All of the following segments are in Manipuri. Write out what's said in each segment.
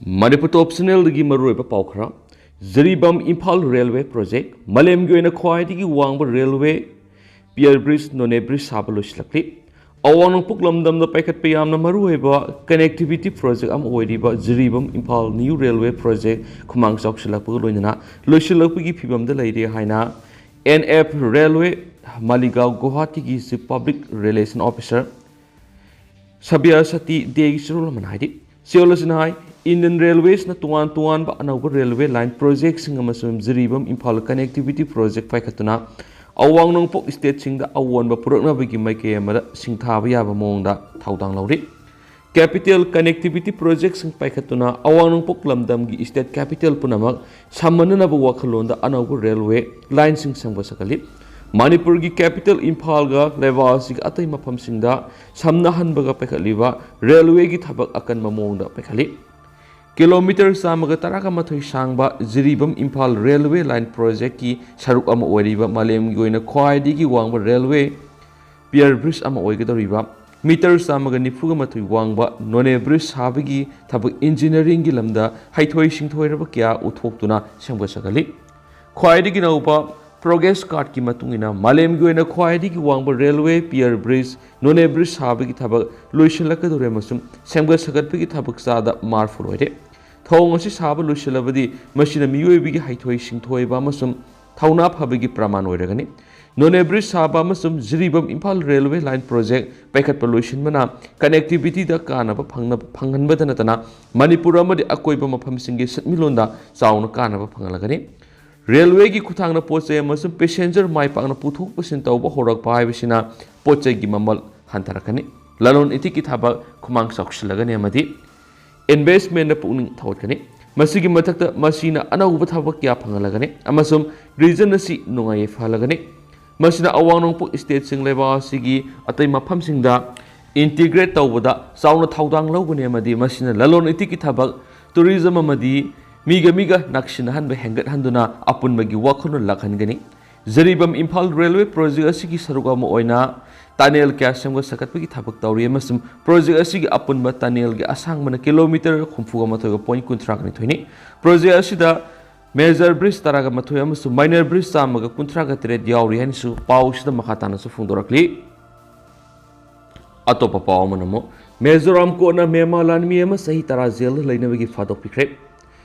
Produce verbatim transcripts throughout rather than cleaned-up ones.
ꯃꯅꯤꯄꯨꯔ ꯇꯣꯞ ꯆꯦꯅꯦꯜꯗꯒꯤ ꯃꯔꯨꯑꯣꯏꯕ ꯄꯥꯎ ꯈꯔ꯫ ꯖꯤꯔꯤꯕꯥꯝ ꯏꯝꯐꯥꯜ ꯔꯦꯜꯋꯦ ꯄ꯭ꯔꯣꯖꯦꯛ, ꯃꯥꯂꯦꯝꯒꯤ ꯑꯣꯏꯅ ꯈ꯭ꯋꯥꯏꯗꯒꯤ ꯋꯥꯡꯕ ꯔꯦꯜꯋꯦ ꯄꯤꯌꯔ ꯕ꯭ꯔꯤꯖ, ꯅꯣꯅꯦ ꯕ꯭ꯔꯤꯖ ꯁꯥꯕ ꯂꯣꯏꯁꯤꯜꯂꯛꯂꯤ꯫ ꯑꯋꯥꯡ ꯅꯣꯡꯄꯣꯛ ꯂꯝꯗꯝꯗ ꯄꯥꯏꯈꯠꯄ ꯌꯥꯝꯅ ꯃꯔꯨꯑꯣꯏꯕ ꯀꯅꯦꯛꯇꯤꯚꯤꯇꯤ ꯄ꯭ꯔꯣꯖꯦꯛ ꯑꯃ ꯑꯣꯏꯔꯤꯕ Jiribam Imphal new railway project ꯈꯨꯃꯥꯡ ꯆꯥꯎꯁꯤꯜꯂꯛꯄꯒ ꯂꯣꯏꯅꯅ ꯂꯣꯏꯁꯤꯜꯂꯛꯄꯒꯤ ꯐꯤꯕꯝꯗ ꯂꯩꯔꯦ ꯍꯥꯏꯅ ꯑꯦꯟ ꯑꯦꯐ ꯔꯦꯜꯋꯦ ꯃꯥꯂꯤꯒꯥꯎ ꯒꯨꯋꯥꯍꯥꯇꯤꯒꯤ chief public relations officer Sabyasachi ꯗꯦꯒꯤ ꯆꯦꯔꯣꯜ ꯑꯃꯅ ꯍꯥꯏꯔꯤ꯫ ꯆꯦꯔꯣꯜ ꯑꯁꯤꯅ ꯍꯥꯏ, ꯏꯟꯗꯤꯌꯟ ꯔꯦꯜꯋꯦꯁꯅ ꯇꯣꯉꯥꯟ ꯇꯣꯉꯥꯟꯕ ꯑꯅꯧꯕ ꯔꯦꯜꯋꯦ ꯂꯥꯏꯟ ꯄ꯭ꯔꯣꯖꯦꯛꯁꯤꯡ ꯑꯃꯁꯨꯡ ꯖꯤꯔꯤꯕꯥꯝ ꯏꯝꯐꯥꯜ ꯀꯅꯦꯛꯇꯤꯚꯤꯇꯤ ꯄ꯭ꯔꯣꯖꯦꯛ ꯄꯥꯏꯈꯠꯇꯨꯅ ꯑꯋꯥꯡ ꯅꯣꯡꯄꯣꯛ ꯁ꯭ꯇꯦꯠꯁꯤꯡꯗ ꯑꯑꯣꯟꯕ ꯄꯨꯔꯛꯅꯕꯒꯤ ꯃꯥꯏꯀꯩ ꯑꯃꯗ ꯁꯤꯡꯊꯥꯕ ꯌꯥꯕ ꯃꯑꯣꯡꯗ ꯊꯧꯗꯥꯡ ꯂꯧꯔꯤ꯫ ꯀꯦꯄꯤꯇꯦꯜ ꯀꯅꯦꯛꯇꯤꯚꯤꯇꯤ ꯄ꯭ꯔꯣꯖꯦꯛꯁꯤꯡ ꯄꯥꯏꯈꯠꯇꯨꯅ ꯑꯋꯥꯡ ꯅꯣꯡꯄꯣꯛ ꯂꯝꯗꯝꯒꯤ ꯁ꯭ꯇꯦꯠ ꯀꯦꯄꯤꯇꯦꯜ ꯄꯨꯝꯅꯃꯛ ꯁꯝꯅꯅꯕ ꯋꯥꯈꯜꯂꯣꯟꯗ ꯑꯅꯧꯕ ꯔꯦꯜꯋꯦ ꯂꯥꯏꯟꯁꯤꯡ ꯁꯦꯝꯒꯠ ꯁꯥꯒꯠꯂꯤ꯫ ꯃꯅꯤꯄꯨꯔꯒꯤ ꯀꯦꯄꯤꯇꯦꯜ ꯏꯝꯐꯥꯜꯒ ꯂꯩꯕꯥꯛ ꯑꯁꯤꯒꯤ ꯑꯇꯩ ꯃꯐꯝꯁꯤꯡꯗ ꯁꯝꯅꯍꯟꯕꯒ ꯄꯥꯏꯈꯠꯂꯤꯕ ꯔꯦꯜꯋꯦꯒꯤ ꯊꯕꯛ ꯑꯀꯟꯕ ꯃꯑꯣꯡꯗ ꯄꯥꯏꯈꯠꯂꯤ꯫ ꯀꯤꯂꯣꯃꯤꯇꯔ ꯆꯥꯝꯃꯒ ꯇꯔꯥꯒ ꯃꯥꯊꯣꯏ ꯁꯥꯡꯕ ꯖꯤꯔꯤꯕꯥꯝ ꯏꯝꯐꯥꯜ ꯔꯦꯜꯋꯦ ꯂꯥꯏꯟ ꯄ꯭ꯔꯣꯖꯦꯛꯀꯤ ꯁꯔꯨꯛ ꯑꯃ ꯑꯣꯏꯔꯤꯕ ꯃꯥꯂꯦꯝꯒꯤ ꯑꯣꯏꯅ ꯈ꯭ꯋꯥꯏꯗꯒꯤ ꯋꯥꯡꯕ ꯔꯦꯜꯋꯦ ꯄꯤꯌꯔ ꯕ꯭ꯔꯤꯖ ꯑꯃ ꯑꯣꯏꯒꯗꯧꯔꯤꯕ ꯃꯤꯇꯔ ꯆꯥꯝꯃꯒ ꯅꯤꯐꯨꯒ ꯃꯥꯊꯣꯏ ꯋꯥꯡꯕ ꯅꯣꯅꯦ ꯕ꯭ꯔꯤꯖ ꯁꯥꯕꯒꯤ ꯊꯕꯛ ꯏꯟꯖꯤꯅꯤꯌꯥꯔꯤꯡꯒꯤ ꯂꯝꯗ ꯍꯩꯊꯣꯏ ꯁꯤꯡꯊꯣꯏꯔꯕ ꯀꯌꯥ ꯎꯠꯊꯣꯛꯇꯨꯅ ꯁꯦꯝꯒꯠ ꯁꯥꯒꯠꯂꯤ꯫ ꯈ꯭ꯋꯥꯏꯗꯒꯤ ꯅꯧꯕ ꯄ꯭ꯔꯣꯒ꯭ꯔꯦꯁ ꯀꯥꯔꯠꯀꯤ ꯃꯇꯨꯡ ꯏꯟꯅ ꯃꯥꯂꯦꯝꯒꯤ ꯑꯣꯏꯅ ꯈ꯭ꯋꯥꯏꯗꯒꯤ ꯋꯥꯡꯕ ꯔꯦꯜꯋꯦ ꯄꯤꯌꯔ ꯕ꯭ꯔꯤꯖ ꯅꯣꯅꯦ ꯕ꯭ꯔꯤꯖ ꯁꯥꯕꯒꯤ ꯊꯕꯛ ꯂꯣꯏꯁꯤꯜꯂꯛꯀꯗꯧꯔꯦ ꯑꯃꯁꯨꯡ ꯁꯦꯝꯒꯠ ꯁꯥꯒꯠꯄꯒꯤ ꯊꯕꯛ ꯆꯥꯗ ꯃꯔꯤꯐꯨ ꯂꯣꯏꯔꯦ꯫ ꯊꯣꯡ ꯑꯁꯤ ꯁꯥꯕ ꯂꯣꯏꯁꯤꯜꯂꯕꯗꯤ ꯃꯁꯤꯅ ꯃꯤꯑꯣꯏꯕꯒꯤ ꯍꯩꯊꯣꯏ ꯁꯤꯡꯊꯣꯏꯕ ꯑꯃꯁꯨꯡ ꯊꯧꯅꯥ ꯐꯕꯒꯤ ꯄ꯭ꯔꯃꯥꯟ ꯑꯣꯏꯔꯒꯅꯤ꯫ ꯅꯣꯅꯦ ꯕ꯭ꯔꯤꯖ ꯁꯥꯕ ꯑꯃꯁꯨꯡ Jiribam Imphal railway line project ꯄꯥꯏꯈꯠꯄ ꯂꯣꯏꯁꯤꯟꯕꯅ ꯀꯅꯦꯛꯇꯤꯚꯤꯇꯤꯗ ꯀꯥꯟꯅꯕ ꯐꯪꯅꯕ, ꯐꯪꯍꯟꯕꯗ ꯅꯠꯇꯅ ꯃꯅꯤꯄꯨꯔ ꯑꯃꯗꯤ ꯑꯀꯣꯏꯕ ꯃꯐꯝꯁꯤꯡꯒꯤ ꯁꯦꯟꯃꯤꯠꯂꯣꯟꯗ ꯆꯥꯎꯅ ꯀꯥꯟꯅꯕ ꯐꯪꯍꯜꯂꯒꯅꯤ꯫ ꯔꯦꯜꯋꯦꯒꯤ ꯈꯨꯠꯊꯥꯡꯗ ꯄꯣꯠ ꯆꯩ ꯑꯃꯁꯨꯡ ꯄꯦꯁꯦꯟꯖꯔ ꯃꯥꯏ ꯄꯥꯛꯅ ꯄꯨꯊꯣꯛ ꯄꯨꯁꯤꯟ ꯇꯧꯕ ꯍꯧꯔꯛꯄ ꯍꯥꯏꯕꯁꯤꯅ ꯄꯣꯠ ꯆꯩꯒꯤ ꯃꯃꯜ ꯍꯟꯊꯔꯛꯀꯅꯤ, ꯂꯂꯣꯟ ꯏꯇꯤꯛꯀꯤ ꯊꯕꯛ ꯈꯨꯃꯥꯡ ꯆꯥꯎꯁꯤꯜꯂꯒꯅꯤ ꯑꯃꯗꯤ ꯏꯟꯚꯦꯁ꯭ꯠꯃꯦꯟꯠꯇ ꯄꯨꯛꯅꯤꯡ ꯊꯧꯒꯠꯀꯅꯤ꯫ ꯃꯁꯤꯒꯤ ꯃꯊꯛꯇ ꯃꯁꯤꯅ ꯑꯅꯧꯕ ꯊꯕꯛ ꯀꯌꯥ ꯐꯪꯍꯜꯂꯒꯅꯤ ꯑꯃꯁꯨꯡ ꯔꯤꯖꯟ ꯑꯁꯤ ꯅꯨꯡꯉꯥꯏ ꯌꯥꯏꯐꯍꯜꯂꯒꯅꯤ꯫ ꯃꯁꯤꯅ ꯑꯋꯥꯡ ꯅꯣꯡꯄꯣꯛ ꯁ꯭ꯇꯦꯠꯁꯤꯡ ꯂꯩꯕꯥꯛ ꯑꯁꯤꯒꯤ ꯑꯇꯩ ꯃꯐꯝꯁꯤꯡꯗ ꯏꯟꯇꯤꯒ꯭ꯔꯦꯠ ꯇꯧꯕꯗ ꯆꯥꯎꯅ ꯊꯧꯗꯥꯡ ꯂꯧꯒꯅꯤ ꯑꯃꯗꯤ ꯃꯁꯤꯅ ꯂꯂꯣꯟ ꯏꯇꯤꯛꯀꯤ ꯊꯕꯛ, ꯇꯨꯔꯤꯖꯝ ꯑꯃꯗꯤ ꯃꯤꯒ ꯃꯤꯒ ꯅꯛꯁꯤꯟꯅꯍꯟꯕ ꯍꯦꯟꯒꯠꯍꯟꯗꯨꯅ ꯑꯄꯨꯟꯕꯒꯤ ꯋꯥꯈꯜꯂꯣꯟ ꯂꯥꯛꯍꯟꯒꯅꯤ꯫ ꯖꯤꯔꯤꯕꯥꯝ ꯏꯝꯐꯥꯜ ꯔꯦꯜꯋꯦ ꯄ꯭ꯔꯣꯖꯦꯛ ꯑꯁꯤꯒꯤ ꯁꯔꯨꯛ ꯑꯃ ꯑꯣꯏꯅ tunnel ꯀꯌꯥ ꯁꯦꯝꯒꯠ ꯁꯥꯒꯠꯄꯒꯤ ꯊꯕꯛ ꯇꯧꯔꯤ ꯑꯃꯁꯨꯡ project ꯑꯁꯤꯒꯤ ꯑꯄꯨꯟꯕ tunnelꯒꯤ ꯑꯁꯥꯡꯕꯅ kilometre ꯍꯨꯝꯐꯨꯒ ꯃꯥꯊꯣꯏꯒ point ꯀꯨꯟꯊ꯭ꯔꯥꯒ ꯅꯤꯊꯣꯏꯅꯤ꯫ Project ꯑꯁꯤꯗ major bridge ꯇꯔꯥꯒ ꯃꯥꯊꯣꯏ ꯑꯃꯁꯨꯡ minor bridge ꯆꯥꯝꯃꯒ ꯀꯨꯟꯊ꯭ꯔꯥꯒ ꯇꯔꯦꯠ ꯌꯥꯎꯔꯤ ꯍꯥꯏꯅꯁꯨ ꯄꯥꯎ ꯑꯁꯤꯗ ꯃꯈꯥ ꯇꯥꯅꯁꯨ ꯐꯣꯡꯗꯣꯔꯛꯂꯤ꯫ ꯑꯇꯣꯞꯄ ꯄꯥꯎ ꯑꯃꯅ ꯑꯃꯨꯛ ꯃꯤꯖꯣꯔꯥꯝ courtꯅ ꯃ꯭ꯌꯥꯟꯃꯥꯔ ꯂꯥꯟꯃꯤ ꯑꯃ ꯆꯍꯤ ꯇꯔꯥ ꯖꯦꯜꯗ ꯂꯩꯅꯕꯒꯤ ꯐꯥꯗꯣꯛꯄꯤꯈ꯭ꯔꯦ꯫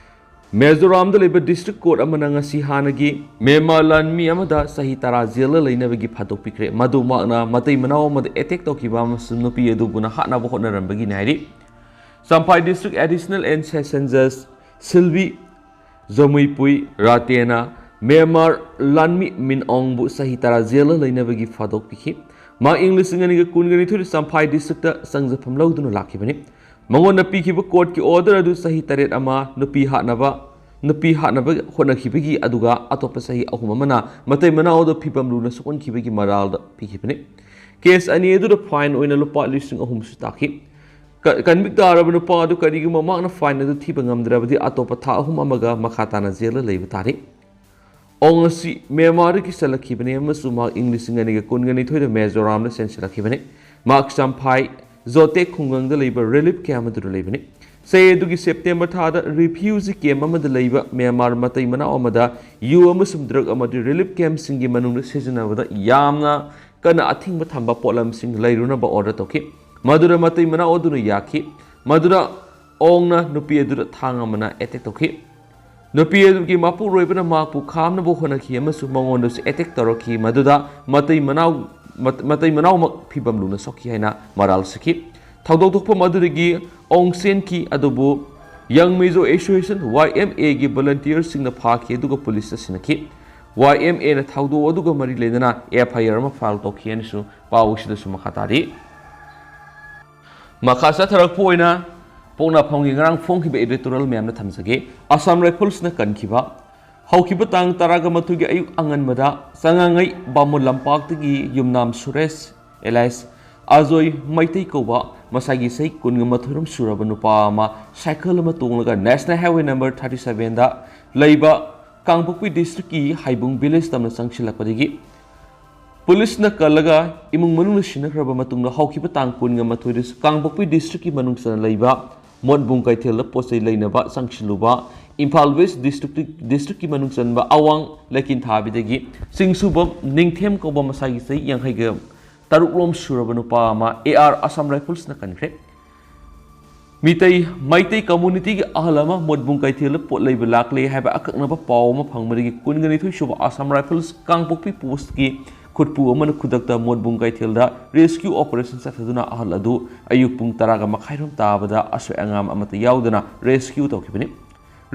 ꯃꯤꯖꯣꯔꯥꯝꯗ ꯂꯩꯕ district court ꯑꯃꯅ ꯉꯁꯤ ꯍꯥꯟꯅꯒꯤ ꯃ꯭ꯌꯥꯟꯃꯥꯔ ꯂꯥꯟꯃꯤ ꯑꯃꯗ ꯆꯍꯤ ꯇꯔꯥ ꯖꯦꯜꯗ ꯂꯩꯅꯕꯒꯤ ꯐꯥꯗꯣꯛꯄꯤꯈ꯭ꯔꯦ꯫ ꯃꯗꯨ ꯃꯍꯥꯛꯅ ꯃꯇꯩ ꯃꯅꯥꯎ ꯑꯃꯗ attack ꯇꯧꯈꯤꯕ ꯑꯃꯁꯨꯡ ꯅꯨꯄꯤ ꯑꯗꯨꯕꯨꯅ ꯍꯥꯠꯅꯕ ꯍꯣꯠꯅꯔꯝꯕꯒꯤꯅꯤ ꯍꯥꯏꯔꯤ꯫ Champhai district additional and session judge ꯁꯤꯜꯚꯤ ꯖꯃꯨꯏꯄꯨꯏ ꯔꯥꯇꯦꯅ ꯃ꯭ꯌꯥꯟꯃꯥꯔ ꯂꯥꯟꯃꯤ ꯃꯤꯟ ꯑꯣꯡꯕꯨ ꯆꯍꯤ ꯇꯔꯥ ꯖꯦꯜꯗ ꯂꯩꯅꯕꯒꯤ ꯐꯥꯗꯣꯛꯄꯤꯈꯤ꯫ ꯃꯍꯥꯛ ꯏꯪ ꯂꯤꯁꯤꯡ ꯑꯅꯤꯒ ꯀꯨꯟꯒ ꯅꯤꯊꯣꯏꯗ ꯆꯝꯐꯥꯏ districtꯇ ꯆꯪꯖꯐꯝ ꯂꯧꯗꯨꯅ ꯂꯥꯛꯈꯤꯕꯅꯤ꯫ ꯃꯉꯣꯟꯗ ꯄꯤꯈꯤꯕ courtꯀꯤ order ꯑꯗꯨ ꯆꯍꯤ ꯇꯔꯦꯠ ꯑꯃ ꯅꯨꯄꯤ ꯍꯥꯠꯅꯕ, ꯅꯨꯄꯤ ꯍꯥꯠꯅꯕ ꯍꯣꯠꯅꯈꯤꯕꯒꯤ, ꯑꯗꯨꯒ ꯑꯇꯣꯞꯄ ꯆꯍꯤ ꯑꯍꯨꯝ ꯑꯃꯅ ꯃꯇꯩ ꯃꯅꯥꯎ ꯑꯗꯨ ꯐꯤꯕꯝ ꯂꯨꯅ ꯁꯣꯛꯍꯟꯈꯤꯕꯒꯤ ꯃꯔꯥꯜꯗ ꯄꯤꯈꯤꯕꯅꯤ꯫ Case ꯑꯅꯤ ꯑꯗꯨꯗ fine ꯑꯣꯏꯅ ꯂꯨꯄꯥ ꯂꯤꯁꯤꯡ ꯑꯍꯨꯝꯁꯨ ꯇꯥꯈꯤ꯫ ꯀ-, convict ꯇꯥꯔꯕ ꯅꯨꯄꯥ ꯑꯗꯨ ꯀꯔꯤꯒꯨꯝꯕ ꯃꯍꯥꯛꯅ fine ꯑꯗꯨ ꯊꯤꯕ ꯉꯝꯗ꯭ꯔꯕꯗꯤ ꯑꯇꯣꯞꯄ ꯊꯥ ꯑꯍꯨꯝ ꯑꯃꯒ ꯃꯈꯥ ꯇꯥꯅ ꯖꯦꯜꯗ ꯂꯩꯕ ꯇꯥꯔꯤ꯫ ꯑꯣꯡ ꯑꯁꯤ ꯃ꯭ꯌꯥꯟꯃꯥꯔꯗꯒꯤ ꯆꯠꯂꯛꯈꯤꯕꯅꯤ ꯑꯃꯁꯨꯡ ꯃꯍꯥꯛ ꯏꯪ ꯂꯤꯁꯤꯡ ꯑꯅꯤꯒ ꯀꯨꯟꯒ ꯅꯤꯊꯣꯏꯗ ꯃꯤꯖꯣꯔꯥꯝꯗ ꯆꯦꯟꯁꯤꯜꯂꯛꯈꯤꯕꯅꯤ꯫ ꯃꯍꯥꯛ ꯆꯝꯐꯥꯏ ꯖꯣꯇꯦꯛ ꯈꯨꯡꯒꯪꯗ ꯂꯩꯕ relief camp ꯑꯗꯨꯗ ꯂꯩꯕꯅꯤ꯫ ꯆꯍꯤ ꯑꯗꯨꯒꯤ September ꯊꯥꯗ refugee camp ꯑꯃꯗ ꯂꯩꯕ ꯃ꯭ꯌꯥꯟꯃꯥꯔ ꯃꯇꯩ ꯃꯅꯥꯎ ꯑꯃꯗ ꯌꯨ ꯑꯃꯁꯨꯡ drug ꯑꯃꯗꯤ relief campꯁꯤꯡꯒꯤ ꯃꯅꯨꯡꯗ ꯁꯤꯖꯤꯟꯅꯕꯗ ꯌꯥꯝꯅ ꯀꯟꯅ ꯑꯊꯤꯡꯕ ꯊꯝꯕ ꯄꯣꯠꯂꯝꯁꯤꯡ ꯂꯩꯔꯨꯅꯕ order ꯇꯧꯈꯤ꯫ ꯃꯗꯨꯗ ꯃꯇꯩ ꯃꯅꯥꯎ ꯑꯗꯨꯅ ꯌꯥꯈꯤ꯫ ꯃꯗꯨꯗ ꯑꯣꯡꯅ ꯅꯨꯄꯤ ꯑꯗꯨꯗ ꯊꯥꯡ ꯑꯃꯅ attack ꯇꯧꯈꯤ꯫ ꯅꯨꯄꯤ ꯑꯗꯨꯒꯤ ꯃꯄꯨꯔꯣꯏꯕꯅ ꯃꯍꯥꯛꯄꯨ ꯈꯥꯝꯅꯕ ꯍꯣꯠꯅꯈꯤ ꯑꯃꯁꯨꯡ ꯃꯉꯣꯟꯗꯁꯨ attack ꯇꯧꯔꯛꯈꯤ, ꯃꯗꯨꯗ ꯃꯇꯩ ꯃꯅꯥꯎ, ꯃꯠ-, ꯃꯇꯩ ꯃꯅꯥꯎꯃꯛ ꯐꯤꯕꯝ ꯂꯨꯅ ꯁꯣꯛꯈꯤ ꯍꯥꯏꯅ ꯃꯔꯥꯜ ꯁꯤꯈꯤ꯫ ꯊꯧꯗꯣꯛ ꯊꯣꯛꯐꯝ ꯑꯗꯨꯗꯒꯤ ꯑꯣꯡ ꯆꯦꯟꯈꯤ, ꯑꯗꯨꯕꯨ Young Mizo Association, Y M Aꯒꯤ volunteerꯁꯤꯡꯅ ꯐꯥꯈꯤ ꯑꯗꯨꯒ ꯄꯨꯂꯤꯁꯇ ꯁꯤꯟꯅꯈꯤ꯫ Y M Aꯅ ꯊꯧꯗꯣꯛ ꯑꯗꯨꯒ ꯃꯔꯤ ꯂꯩꯅꯅ F I R ꯑꯃ file ꯇꯧꯈꯤ ꯍꯥꯏꯅꯁꯨ ꯄꯥꯎ ꯑꯁꯤꯗꯁꯨ ꯃꯈꯥ ꯇꯥꯔꯤ꯫ ꯃꯈꯥ ꯆꯠꯊꯔꯛꯄ ꯑꯣꯏꯅ ꯄꯣꯛꯅꯐꯝꯒꯤ ꯉꯔꯥꯡ ꯐꯣꯡꯈꯤꯕ editorial ꯃꯌꯥꯝꯗ ꯊꯝꯖꯒꯦ꯫ Assam Riflesꯅ ꯀꯟꯈꯤꯕ꯫ ꯍꯧꯈꯤꯕ ꯇꯥꯡ ꯇꯔꯥꯒ ꯃꯥꯊꯣꯏꯒꯤ ꯑꯌꯨꯛ ꯑꯉꯟꯕꯗ ꯆꯉꯥꯡꯉꯩ ꯕꯥꯃꯣꯟ ꯂꯝꯄꯥꯛꯇꯒꯤ ꯌꯨꯝꯅꯥꯝ ꯁꯨꯔꯦꯁ alias ꯑꯖꯣꯏ ꯃꯩꯇꯩ ꯀꯧꯕ ꯃꯁꯥꯒꯤ ꯆꯍꯤ ꯀꯨꯟꯒ ꯃꯥꯊꯣꯏꯔꯣꯝ ꯁꯨꯔꯕ ꯅꯨꯄꯥ ꯑꯃ cycle ꯑꯃ ꯇꯣꯡꯂꯒ National Highway number thirty sevenꯗ ꯂꯩꯕ ꯀꯥꯡꯄꯣꯛꯄꯤ districtꯀꯤ ꯍꯩꯕꯨꯡ village ꯇꯝꯅ ꯆꯪꯁꯤꯜꯂꯛꯄꯗꯒꯤ ꯄꯨꯂꯤꯁꯅ ꯀꯜꯂꯒ ꯏꯃꯨꯡ ꯃꯅꯨꯡꯅ ꯁꯤꯟꯅꯈ꯭ꯔꯕ ꯃꯇꯨꯡꯗ, ꯍꯧꯈꯤꯕ ꯇꯥꯡ ꯀꯨꯟꯒ ꯃꯥꯊꯣꯏꯗꯁꯨ ꯀꯥꯡꯄꯣꯛꯄꯤ ꯗꯤꯁꯇ꯭ꯔꯤꯛꯀꯤ ꯃꯅꯨꯡ ꯆꯟꯅ ꯂꯩꯕ ꯃꯣꯠꯕꯨꯡ ꯀꯩꯊꯦꯜꯗ ꯄꯣꯠ ꯆꯩ ꯂꯩꯅꯕ ꯆꯪꯁꯤꯜꯂꯨꯕ ꯏꯝꯐꯥꯜ ꯋꯦꯁ ꯗꯤꯁꯇ꯭ꯔꯤꯛ, ꯗꯤꯁꯇ꯭ꯔꯤꯛꯀꯤ ꯃꯅꯨꯡ ꯆꯟꯕ ꯑꯋꯥꯡ ꯂꯩꯀꯤꯟꯊꯥꯕꯤꯗꯒꯤ ꯆꯤꯡꯁꯨꯕꯝ ꯅꯤꯡꯊꯦꯝ ꯀꯧꯕ ꯃꯁꯥꯒꯤ ꯆꯍꯤ ꯌꯥꯡꯈꯩꯒ ꯇꯔꯨꯛ ꯂꯣꯝ ꯁꯨꯔꯕ ꯅꯨꯄꯥ ꯑꯃ ꯑꯦ ꯑꯥꯔ ꯑꯁꯥꯝ ꯔꯥꯏꯐꯜꯁꯅ ꯀꯟꯈ꯭ꯔꯦ꯫ ꯃꯤꯇꯩ, ꯃꯩꯇꯩ ꯀꯝꯃꯨꯅꯤꯇꯤꯒꯤ ꯑꯍꯜ ꯑꯃ ꯃꯣꯠꯕꯨꯡ ꯀꯩꯊꯦꯜꯗ ꯄꯣꯠ ꯂꯩꯕ ꯂꯥꯛꯂꯦ ꯍꯥꯏꯕ ꯑꯀꯛꯅꯕ ꯄꯥꯎ ꯑꯃ ꯐꯪꯕꯗꯒꯤ ꯀꯨꯟꯒ ꯅꯤꯊꯣꯏ ꯁꯨꯕ ꯑꯁꯥꯝ ꯔꯥꯏꯐꯜꯁ ꯀꯥꯡꯄꯣꯛꯄꯤ ꯄꯣꯁꯀꯤ ꯈꯨꯠꯄꯨ ꯑꯃꯅ ꯈꯨꯗꯛꯇ ꯃꯣꯠꯕꯨꯡ ꯀꯩꯊꯦꯜꯗ ꯔꯦꯁꯀ꯭ꯌꯨ ꯑꯣꯄꯔꯦꯁꯟ ꯆꯠꯊꯗꯨꯅ ꯑꯍꯜ ꯑꯗꯨ ꯑꯌꯨꯛ ꯄꯨꯡ ꯇꯔꯥꯒ ꯃꯈꯥꯏꯔꯣꯝ ꯇꯥꯕꯗ ꯑꯁꯣꯏ ꯑꯉꯥꯝ ꯑꯃꯠꯇ ꯌꯥꯎꯗꯅ ꯔꯦꯁꯀ꯭ꯌꯨ ꯇꯧꯈꯤꯕꯅꯤ꯫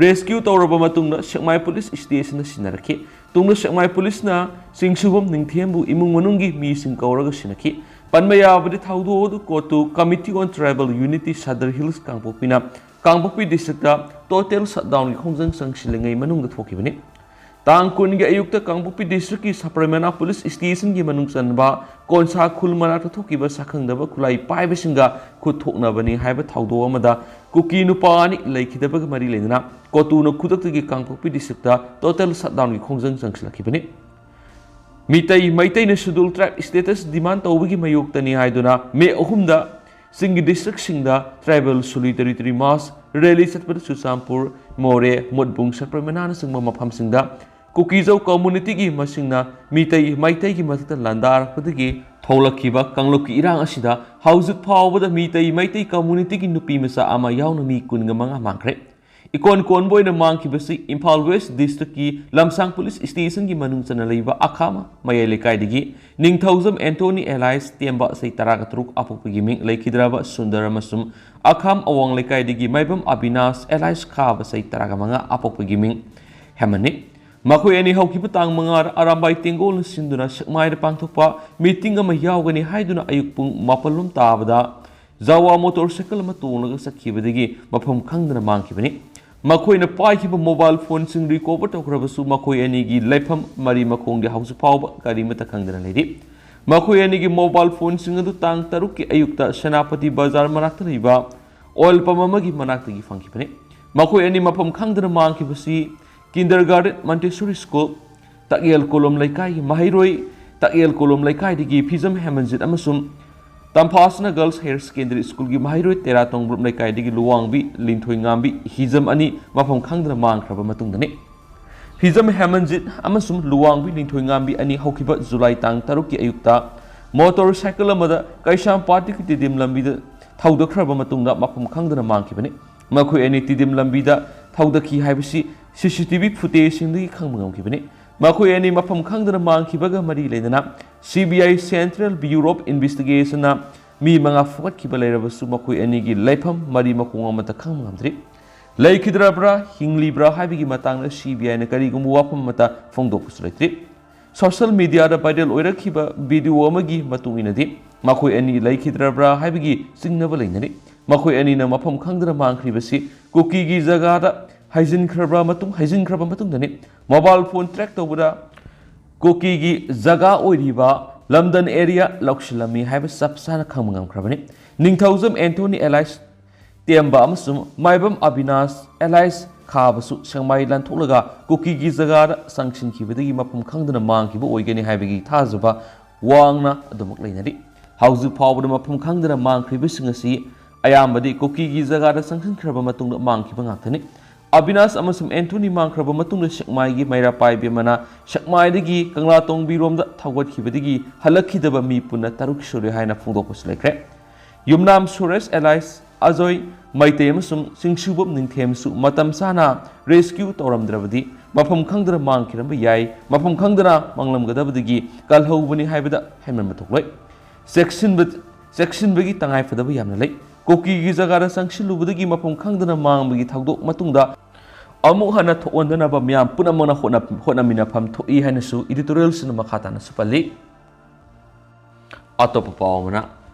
ꯔꯦꯁꯀ꯭ꯌꯨ ꯇꯧꯔꯕ ꯃꯇꯨꯡꯗ ꯁꯦꯛꯃꯥꯏ ꯄꯨꯂꯤꯁ ꯁ꯭ꯇꯦꯁꯟꯗ ꯁꯤꯟꯅꯔꯛꯈꯤ꯫ ꯇꯨꯡꯗ ꯁꯦꯛꯃꯥꯏ ꯄꯨꯂꯤꯁꯅ ꯆꯤꯡꯁꯨꯕꯝ ꯅꯤꯡꯊꯦꯝꯕꯨ ꯏꯃꯨꯡ ꯃꯅꯨꯡꯒꯤ ꯃꯤꯁꯤꯡ ꯀꯧꯔꯒ ꯁꯤꯟꯅꯈꯤ꯫ ꯄꯟꯕ ꯌꯥꯕꯗꯤ, ꯊꯧꯗꯣꯛ ꯑꯗꯨ ꯀꯣꯇꯨ Committee on Tribal Unity Sadar hills ꯀꯥꯡꯄꯣꯛꯄꯤꯅ ꯀꯥꯡꯄꯣꯛꯄꯤ ꯗꯤꯁꯇ꯭ꯔꯤꯛꯇ ꯇꯣꯇꯦꯜ ꯁꯠꯗꯥꯎꯟꯒꯤ ꯈꯣꯡꯖꯪ ꯆꯪꯁꯤꯜꯂꯤꯉꯩ ꯃꯅꯨꯡꯗ ꯊꯣꯛꯈꯤꯕꯅꯤ꯫ ꯇꯥꯡ ꯀꯨꯟꯒꯤ ꯑꯌꯨꯛꯇ ꯀꯥꯡꯄꯣꯛꯄꯤ ꯗꯤꯁꯇ꯭ꯔꯤꯛꯀꯤ ꯁꯄ꯭ꯔꯦꯃꯦꯅꯥ ꯄꯨꯂꯤꯁ ꯁ꯭ꯇꯦꯁꯟꯒꯤ ꯃꯅꯨꯡ ꯆꯟꯕ ꯀꯣꯟꯁꯥ ꯈꯨꯜ ꯃꯅꯥꯛꯇ ꯊꯣꯛꯈꯤꯕ ꯁꯛꯈꯪꯗꯕ ꯈꯨꯠꯂꯥꯏ ꯄꯥꯏꯕꯁꯤꯡꯒ ꯈꯨꯠ ꯊꯣꯛꯅꯕꯅꯤ ꯍꯥꯏꯕ ꯊꯧꯗꯣꯛ ꯑꯃꯗ ꯀꯨꯀꯤ ꯅꯨꯄꯥ ꯑꯅꯤ ꯂꯩꯈꯤꯗꯕꯒ ꯃꯔꯤ ꯂꯩꯅꯅ ꯀꯣꯇꯨꯅ ꯈꯨꯗꯛꯇꯒꯤ ꯀꯥꯡꯄꯣꯛꯄꯤ ꯗꯤꯁꯇ꯭ꯔꯤꯛꯇ ꯇꯣꯇꯦꯜ ꯁꯠꯗꯥꯎꯟꯒꯤ ꯈꯣꯡꯖꯪ ꯆꯪꯁꯤꯜꯂꯛꯈꯤꯕꯅꯤ꯫ ꯃꯤꯇꯩ, ꯃꯩꯇꯩꯅ ꯁꯦꯗ꯭ꯌꯨꯜ ꯇ꯭ꯔꯥꯏꯕ ꯁ꯭ꯇꯦꯇꯁ ꯗꯤꯃꯥꯟ ꯇꯧꯕꯒꯤ ꯃꯥꯌꯣꯛꯇꯅꯤ ꯍꯥꯏꯗꯨꯅ ꯃꯦ ꯑꯍꯨꯝꯗ ꯆꯤꯡꯒꯤ ꯗꯤꯁꯇ꯭ꯔꯤꯛꯁꯤꯡꯗ ꯇ꯭ꯔꯥꯏꯕꯦꯜ ꯁꯣꯂꯤꯗꯥꯔꯤꯇꯤ ꯃꯥꯔꯆ ꯔꯦꯂꯤ ꯆꯠꯄꯗ ꯆꯨꯔꯆꯥꯟꯄꯨꯔ, ꯃꯣꯔꯦ, ꯃꯨꯠꯕꯨꯡ, ꯁꯄ꯭ꯔꯦꯃꯦꯅꯥꯅꯆꯤꯡꯕ ꯃꯐꯝꯁꯤꯡꯗ ꯀꯨꯀꯤꯖꯧ ꯀꯝꯃꯨꯅꯤꯇꯤꯒꯤ ꯃꯁꯤꯡꯅ ꯃꯤꯇꯩ, ꯃꯩꯇꯩꯒꯤ ꯃꯊꯛꯇ ꯂꯥꯟꯗꯥꯔꯛꯄꯗꯒꯤ ꯊꯣꯛꯂꯛꯈꯤꯕ ꯀꯥꯡꯂꯨꯞꯀꯤ ꯏꯔꯥꯡ ꯑꯁꯤꯗ ꯍꯧꯖꯤꯛ ꯐꯥꯎꯕꯗ ꯃꯤꯇꯩ, ꯃꯩꯇꯩ ꯀꯝꯃꯨꯅꯤꯇꯤꯒꯤ ꯅꯨꯄꯤ ꯃꯆꯥ ꯑꯃ ꯌꯥꯎꯅ ꯃꯤ ꯀꯨꯟꯒ ꯃꯉꯥ ꯃꯥꯡꯈ꯭ꯔꯦ꯫ ꯏꯀꯣꯟ ꯀꯣꯟꯕ ꯑꯣꯏꯅ ꯃꯥꯡꯈꯤꯕꯁꯤ ꯏꯝꯐꯥꯜ ꯋꯦꯁ ꯗꯤꯁꯇ꯭ꯔꯤꯛꯀꯤ ꯂꯝꯁꯥꯡ ꯄꯨꯂꯤꯁ ꯁ꯭ꯇꯦꯁꯟꯒꯤ ꯃꯅꯨꯡ ꯆꯟꯅ ꯂꯩꯕ ꯑꯈꯥꯃ ꯃꯌꯥꯏ ꯂꯩꯀꯥꯏꯗꯒꯤ ꯅꯤꯡꯊꯧꯖꯝ ꯑꯦꯟꯇꯣꯅꯤ ꯑꯦꯂꯥꯏꯁ ꯇꯦꯝꯕ ꯆꯍꯤ ꯇꯔꯥꯒ ꯇꯔꯨꯛ ꯑꯄꯣꯛꯄꯒꯤ ꯃꯤꯡ, ꯂꯩꯈꯤꯗ꯭ꯔꯕ ꯁꯨꯟꯗꯔ ꯑꯃꯁꯨꯡ ꯑꯈꯥꯝ ꯑꯋꯥꯡ ꯂꯩꯀꯥꯏꯗꯒꯤ ꯃꯥꯏꯕꯝ ꯑꯕꯤꯅꯥꯁ ꯑꯦꯂꯥꯏꯁ ꯈꯥꯕ ꯆꯍꯤ ꯇꯔꯥꯒ ꯃꯉꯥ ꯑꯄꯣꯛꯄꯒꯤ ꯃꯤꯡ ꯍꯦꯃꯟꯅꯤ꯫ ꯃꯈꯣꯏ ꯑꯅꯤ ꯍꯧꯈꯤꯕ ꯇꯥꯡ ꯃꯉꯥꯗ ꯑꯔꯥꯝꯕꯥꯏ ꯇꯦꯡꯒꯣꯜꯅ ꯁꯤꯟꯗꯨꯅ ꯁꯦꯛꯃꯥꯏꯗ ꯄꯥꯡꯊꯣꯛꯄ ꯃꯤꯇꯤꯡ ꯑꯃ ꯌꯥꯎꯒꯅꯤ ꯍꯥꯏꯗꯨꯅ ꯑꯌꯨꯛ ꯄꯨꯡ ꯃꯥꯄꯜ ꯂꯣꯝ ꯇꯥꯕꯗ ꯖꯥꯋꯥ ꯃꯣꯇꯣꯔ ꯁꯥꯏꯀꯜ ꯑꯃ ꯇꯣꯡꯂꯒ ꯆꯠꯈꯤꯕꯗꯒꯤ ꯃꯐꯝ ꯈꯪꯗꯅ ꯃꯥꯡꯈꯤꯕꯅꯤ꯫ ꯃꯈꯣꯏꯅ ꯄꯥꯏꯈꯤꯕ ꯃꯣꯕꯥꯏꯜ ꯐꯣꯟꯁꯤꯡ ꯔꯤꯀꯣꯚꯔ ꯇꯧꯈ꯭ꯔꯕꯁꯨ ꯃꯈꯣꯏ ꯑꯅꯤꯒꯤ ꯂꯩꯐꯝ ꯃꯔꯤ ꯃꯈꯣꯡꯗꯤ ꯍꯧꯖꯤꯛ ꯐꯥꯎꯕ ꯀꯔꯤꯃꯠꯇ ꯈꯪꯗꯅ ꯂꯩꯔꯤ꯫ ꯃꯈꯣꯏ ꯑꯅꯤꯒꯤ ꯃꯣꯕꯥꯏꯜ ꯐꯣꯟꯁꯤꯡ ꯑꯗꯨ ꯇꯥꯡ ꯇꯔꯨꯛꯀꯤ ꯑꯌꯨꯛꯇ ꯁꯦꯅꯥꯄꯇꯤ ꯕꯖꯥꯔ ꯃꯅꯥꯛꯇ ꯂꯩꯕ ꯑꯣꯏꯜ ꯄꯝ ꯑꯃꯒꯤ ꯃꯅꯥꯛꯇꯒꯤ ꯐꯪꯈꯤꯕꯅꯤ꯫ ꯃꯈꯣꯏ ꯑꯅꯤ ꯃꯐꯝ ꯈꯪꯗꯅ ꯃꯥꯡꯈꯤꯕꯁꯤ ꯀꯤꯟꯗꯔꯒꯥꯔꯗꯦꯟ ꯃꯟꯇꯦꯁꯣꯔꯤ ꯁ꯭ꯀꯨꯜ, ꯇꯛꯌꯦꯜ ꯀꯣꯂꯣꯝ ꯂꯩꯀꯥꯏꯒꯤ ꯃꯍꯩꯔꯣꯏ ꯇꯥꯛꯌꯦꯜ ꯀꯣꯂꯨꯝ ꯂꯩꯀꯥꯏꯗꯒꯤ ꯐꯤꯖꯝ ꯍꯦꯃꯟꯖꯤꯠ ꯑꯃꯁꯨꯡ ꯇꯝꯐꯥꯁꯅꯥ ꯒꯔꯜꯁ ꯍꯥꯌꯔ ꯁꯦꯀꯦꯟꯗꯔꯤ ꯁ꯭ꯀꯨꯜꯒꯤ ꯃꯍꯩꯔꯣꯏ ꯇꯦꯔꯥ ꯇꯣꯡꯕ꯭ꯔꯨꯞ ꯂꯩꯀꯥꯏꯗꯒꯤ ꯂꯨꯋꯥꯡꯕꯤ ꯂꯤꯟꯊꯣꯏꯉꯥꯝꯕꯤ ꯍꯤꯖꯝ ꯑꯅꯤ ꯃꯐꯝ ꯈꯪꯗꯅ ꯃꯥꯡꯈ꯭ꯔꯕ ꯃꯇꯨꯡꯗꯅꯤ꯫ ꯍꯤꯖꯝ ꯍꯦꯃꯟꯖꯤꯠ ꯑꯃꯁꯨꯡ ꯂꯨꯋꯥꯡꯕꯤ ꯂꯤꯟꯊꯣꯏꯉꯥꯝꯕꯤ ꯑꯅꯤ ꯍꯧꯈꯤꯕ ꯖꯨꯂꯥꯏ ꯇꯥꯡ ꯇꯔꯨꯛꯀꯤ ꯑꯌꯨꯛꯇ ꯃꯣꯇꯣꯔ ꯁꯥꯏꯀꯜ ꯑꯃꯗ ꯀꯩꯁꯥꯝꯄꯥꯠꯇꯒꯤ ꯇꯤꯗꯤꯝ ꯂꯝꯕꯤꯗ ꯊꯧꯗꯈ꯭ꯔꯕ ꯃꯇꯨꯡꯗ ꯃꯐꯝ ꯈꯪꯗꯅ ꯃꯥꯡꯈꯤꯕꯅꯤ꯫ ꯃꯈꯣꯏ ꯑꯅꯤ ꯇꯤꯗꯤꯝ ꯂꯝꯕꯤꯗ ꯊꯧꯗꯈꯤ ꯍꯥꯏꯕꯁꯤ ꯁꯤ ꯁꯤ ꯇꯤ ꯚꯤ ꯐꯨꯇꯦꯖꯁꯤꯡꯗꯒꯤ ꯈꯪꯕ ꯉꯝꯈꯤꯕꯅꯤ꯫ ꯃꯈꯣꯏ ꯑꯅꯤ ꯃꯐꯝ ꯈꯪꯗꯅ ꯃꯥꯡꯈꯤꯕꯒ ꯃꯔꯤ ꯂꯩꯅꯅ C B I central bureau of ꯏꯟꯚꯦꯁꯇꯤꯒꯦꯁꯟꯅ ꯃꯤ ꯃꯉꯥ ꯐꯥꯒꯠꯈꯤꯕ ꯂꯩꯔꯕꯁꯨ ꯃꯈꯣꯏ ꯑꯅꯤꯒꯤ ꯂꯩꯐꯝ ꯃꯔꯤ ꯃꯈꯣꯡ ꯑꯃꯠꯇ ꯈꯪꯕ ꯉꯝꯗ꯭ꯔꯤ꯫ ꯂꯩꯈꯤꯗ꯭ꯔꯕ꯭ꯔꯥ, ꯍꯤꯡꯂꯤꯕ꯭ꯔꯥ ꯍꯥꯏꯕꯒꯤ ꯃꯇꯥꯡꯗ ꯁꯤ ꯕꯤ ꯑꯥꯏꯅ ꯀꯔꯤꯒꯨꯝꯕ ꯋꯥꯐꯝ ꯑꯃꯠꯇ ꯐꯣꯡꯗꯣꯛꯄꯁꯨ ꯂꯩꯇ꯭ꯔꯤ꯫ ꯁꯣꯁꯤꯌꯦꯜ ꯃꯤꯗꯤꯌꯥꯗ ꯚꯥꯏꯔꯦꯜ ꯑꯣꯏꯔꯛꯈꯤꯕ ꯚꯤꯗꯤꯑꯣ ꯑꯃꯒꯤ ꯃꯇꯨꯡ ꯏꯟꯅꯗꯤ ꯃꯈꯣꯏ ꯑꯅꯤ ꯂꯩꯈꯤꯗ꯭ꯔꯕ꯭ꯔꯥ ꯍꯥꯏꯕꯒꯤ ꯆꯤꯡꯅꯕ ꯂꯩꯅꯔꯤ꯫ ꯃꯈꯣꯏ ꯑꯅꯤꯅ ꯃꯐꯝ ꯈꯪꯗꯅ ꯃꯥꯡꯈ꯭ꯔꯤꯕꯁꯤ ꯀꯨꯀꯤꯒꯤ ꯖꯒꯥꯗ ꯍꯥꯏꯖꯤꯟꯈ꯭ꯔꯕ꯭ꯔꯥ ꯃꯇꯨꯡ, ꯍꯥꯏꯖꯤꯟꯈ꯭ꯔꯕ ꯃꯇꯨꯡꯗꯅꯤ꯫ ꯃꯣꯕꯥꯏꯜ ꯐꯣꯟ ꯇ꯭ꯔꯦꯛ ꯇꯧꯕꯗ ꯀꯨꯀꯤꯒꯤ ꯖꯒꯥ ꯑꯣꯏꯔꯤꯕ ꯂꯝꯗꯟ ꯑꯦꯔꯤꯌꯥ ꯂꯧꯁꯤꯜꯂꯝꯃꯤ ꯍꯥꯏꯕ ꯆꯞ ꯆꯥꯅ ꯈꯪꯕ ꯉꯝꯈ꯭ꯔꯕꯅꯤ꯫ ꯅꯤꯡꯊꯧꯖꯝ ꯑꯦꯟꯊꯣꯅꯤ ꯑꯦꯂꯥꯏꯁ ꯇꯦꯝꯕ ꯑꯃꯁꯨꯡ ꯃꯥꯏꯕꯝ ꯑꯕꯤꯅꯥꯁ ꯑꯦꯂꯥꯏꯁ ꯈꯥꯕꯁꯨ ꯁꯦꯛꯃꯥꯏ ꯂꯥꯟꯊꯣꯛꯂꯒ ꯀꯨꯀꯤꯒꯤ ꯖꯒꯥꯗ ꯆꯪꯁꯤꯟꯈꯤꯕꯗꯒꯤ ꯃꯐꯝ ꯈꯪꯗꯅ ꯃꯥꯡꯈꯤꯕ ꯑꯣꯏꯒꯅꯤ ꯍꯥꯏꯕꯒꯤ ꯊꯥꯖꯕ ꯋꯥꯡꯅ ꯑꯗꯨꯃꯛ ꯂꯩꯅꯔꯤ꯫ ꯍꯧꯖꯤꯛ ꯐꯥꯎꯕꯗ ꯃꯐꯝ ꯈꯪꯗꯅ ꯃꯥꯡꯈ꯭ꯔꯤꯕꯁꯤꯡ ꯑꯁꯤ ꯑꯌꯥꯝꯕꯗꯤ ꯀꯨꯀꯤꯒꯤ ꯖꯒꯥꯗ ꯆꯪꯁꯤꯟꯈ꯭ꯔꯕ ꯃꯇꯨꯡꯗ ꯃꯥꯡꯈꯤꯕ ꯉꯥꯛꯇꯅꯤ꯫ ꯑꯕꯤꯅꯥꯁ ꯑꯃꯁꯨꯡ ꯑꯦꯟꯊꯣꯅꯤ ꯃꯥꯡꯈ꯭ꯔꯕ ꯃꯇꯨꯡꯗ ꯁꯦꯛꯃꯥꯏꯒꯤ ꯃꯩꯔꯥ ꯄꯥꯏꯕꯤ ꯑꯃꯅ ꯁꯦꯛꯃꯥꯏꯗꯒꯤ ꯀꯪꯂꯥꯇꯣꯡꯕꯤꯔꯣꯝꯗ ꯊꯧꯒꯠꯈꯤꯕꯗꯒꯤ ꯍꯜꯂꯛꯈꯤꯗꯕ ꯃꯤ ꯄꯨꯟꯅ ꯇꯔꯨꯛ ꯁꯨꯔꯦ ꯍꯥꯏꯅ ꯐꯣꯡꯗꯣꯛꯄꯁꯨ ꯂꯩꯈ꯭ꯔꯦ꯫ ꯌꯨꯝꯅꯥꯝ ꯁꯨꯔꯦꯁ ꯑꯦꯂꯥꯏꯁ ꯑꯖꯣꯏ ꯃꯩꯇꯩ ꯑꯃꯁꯨꯡ ꯁꯤꯡꯁꯨꯕꯝ ꯅꯤꯡꯊꯦꯝꯁꯨ ꯃꯇꯝ ꯆꯥꯅ ꯔꯦꯁꯀ꯭ꯌꯨ ꯇꯧꯔꯝꯗ꯭ꯔꯕꯗꯤ ꯃꯐꯝ ꯈꯪꯗꯅ ꯃꯥꯡꯈꯤꯔꯝꯕ ꯌꯥꯏ, ꯃꯐꯝ ꯈꯪꯗꯅ ꯃꯥꯡꯂꯝꯒꯗꯕꯗꯒꯤ ꯀꯜꯍꯧꯕꯅꯤ ꯍꯥꯏꯕꯗ ꯍꯦꯟꯃꯟꯕ ꯊꯣꯛꯂꯣꯏ꯫ ꯆꯦꯛꯁꯤꯟꯕ, ꯆꯦꯛꯁꯤꯟꯕꯒꯤ ꯇꯉꯥꯏꯐꯗꯕ ꯌꯥꯝꯅ ꯂꯩ꯫ ꯀꯨꯀꯤꯒꯤ ꯖꯒꯥꯗ ꯆꯪꯁꯤꯜꯂꯨꯕꯗꯒꯤ ꯃꯐꯝ ꯈꯪꯗꯅ ꯃꯥꯡꯕꯒꯤ ꯊꯧꯗꯣꯛ ꯃꯇꯨꯡꯗ ꯑꯃꯨꯛ ꯍꯟꯅ ꯊꯣꯛꯍꯟꯗꯅꯕ ꯃꯤꯌꯥꯝ ꯄꯨꯝꯅꯃꯛꯅ ꯍꯣꯠꯅ-, ꯍꯣꯠꯅꯃꯤꯟꯅꯐꯝ ꯊꯣꯛꯏ ꯍꯥꯏꯅꯁꯨ ꯏꯗꯤꯇꯣꯔꯤꯌꯦꯜꯁꯤꯅ ꯃꯈꯥ ꯇꯥꯅꯁꯨ ꯄꯜꯂꯤ꯫ ꯑꯇꯣꯞꯄ ꯄꯥꯎ ꯑꯃꯅ,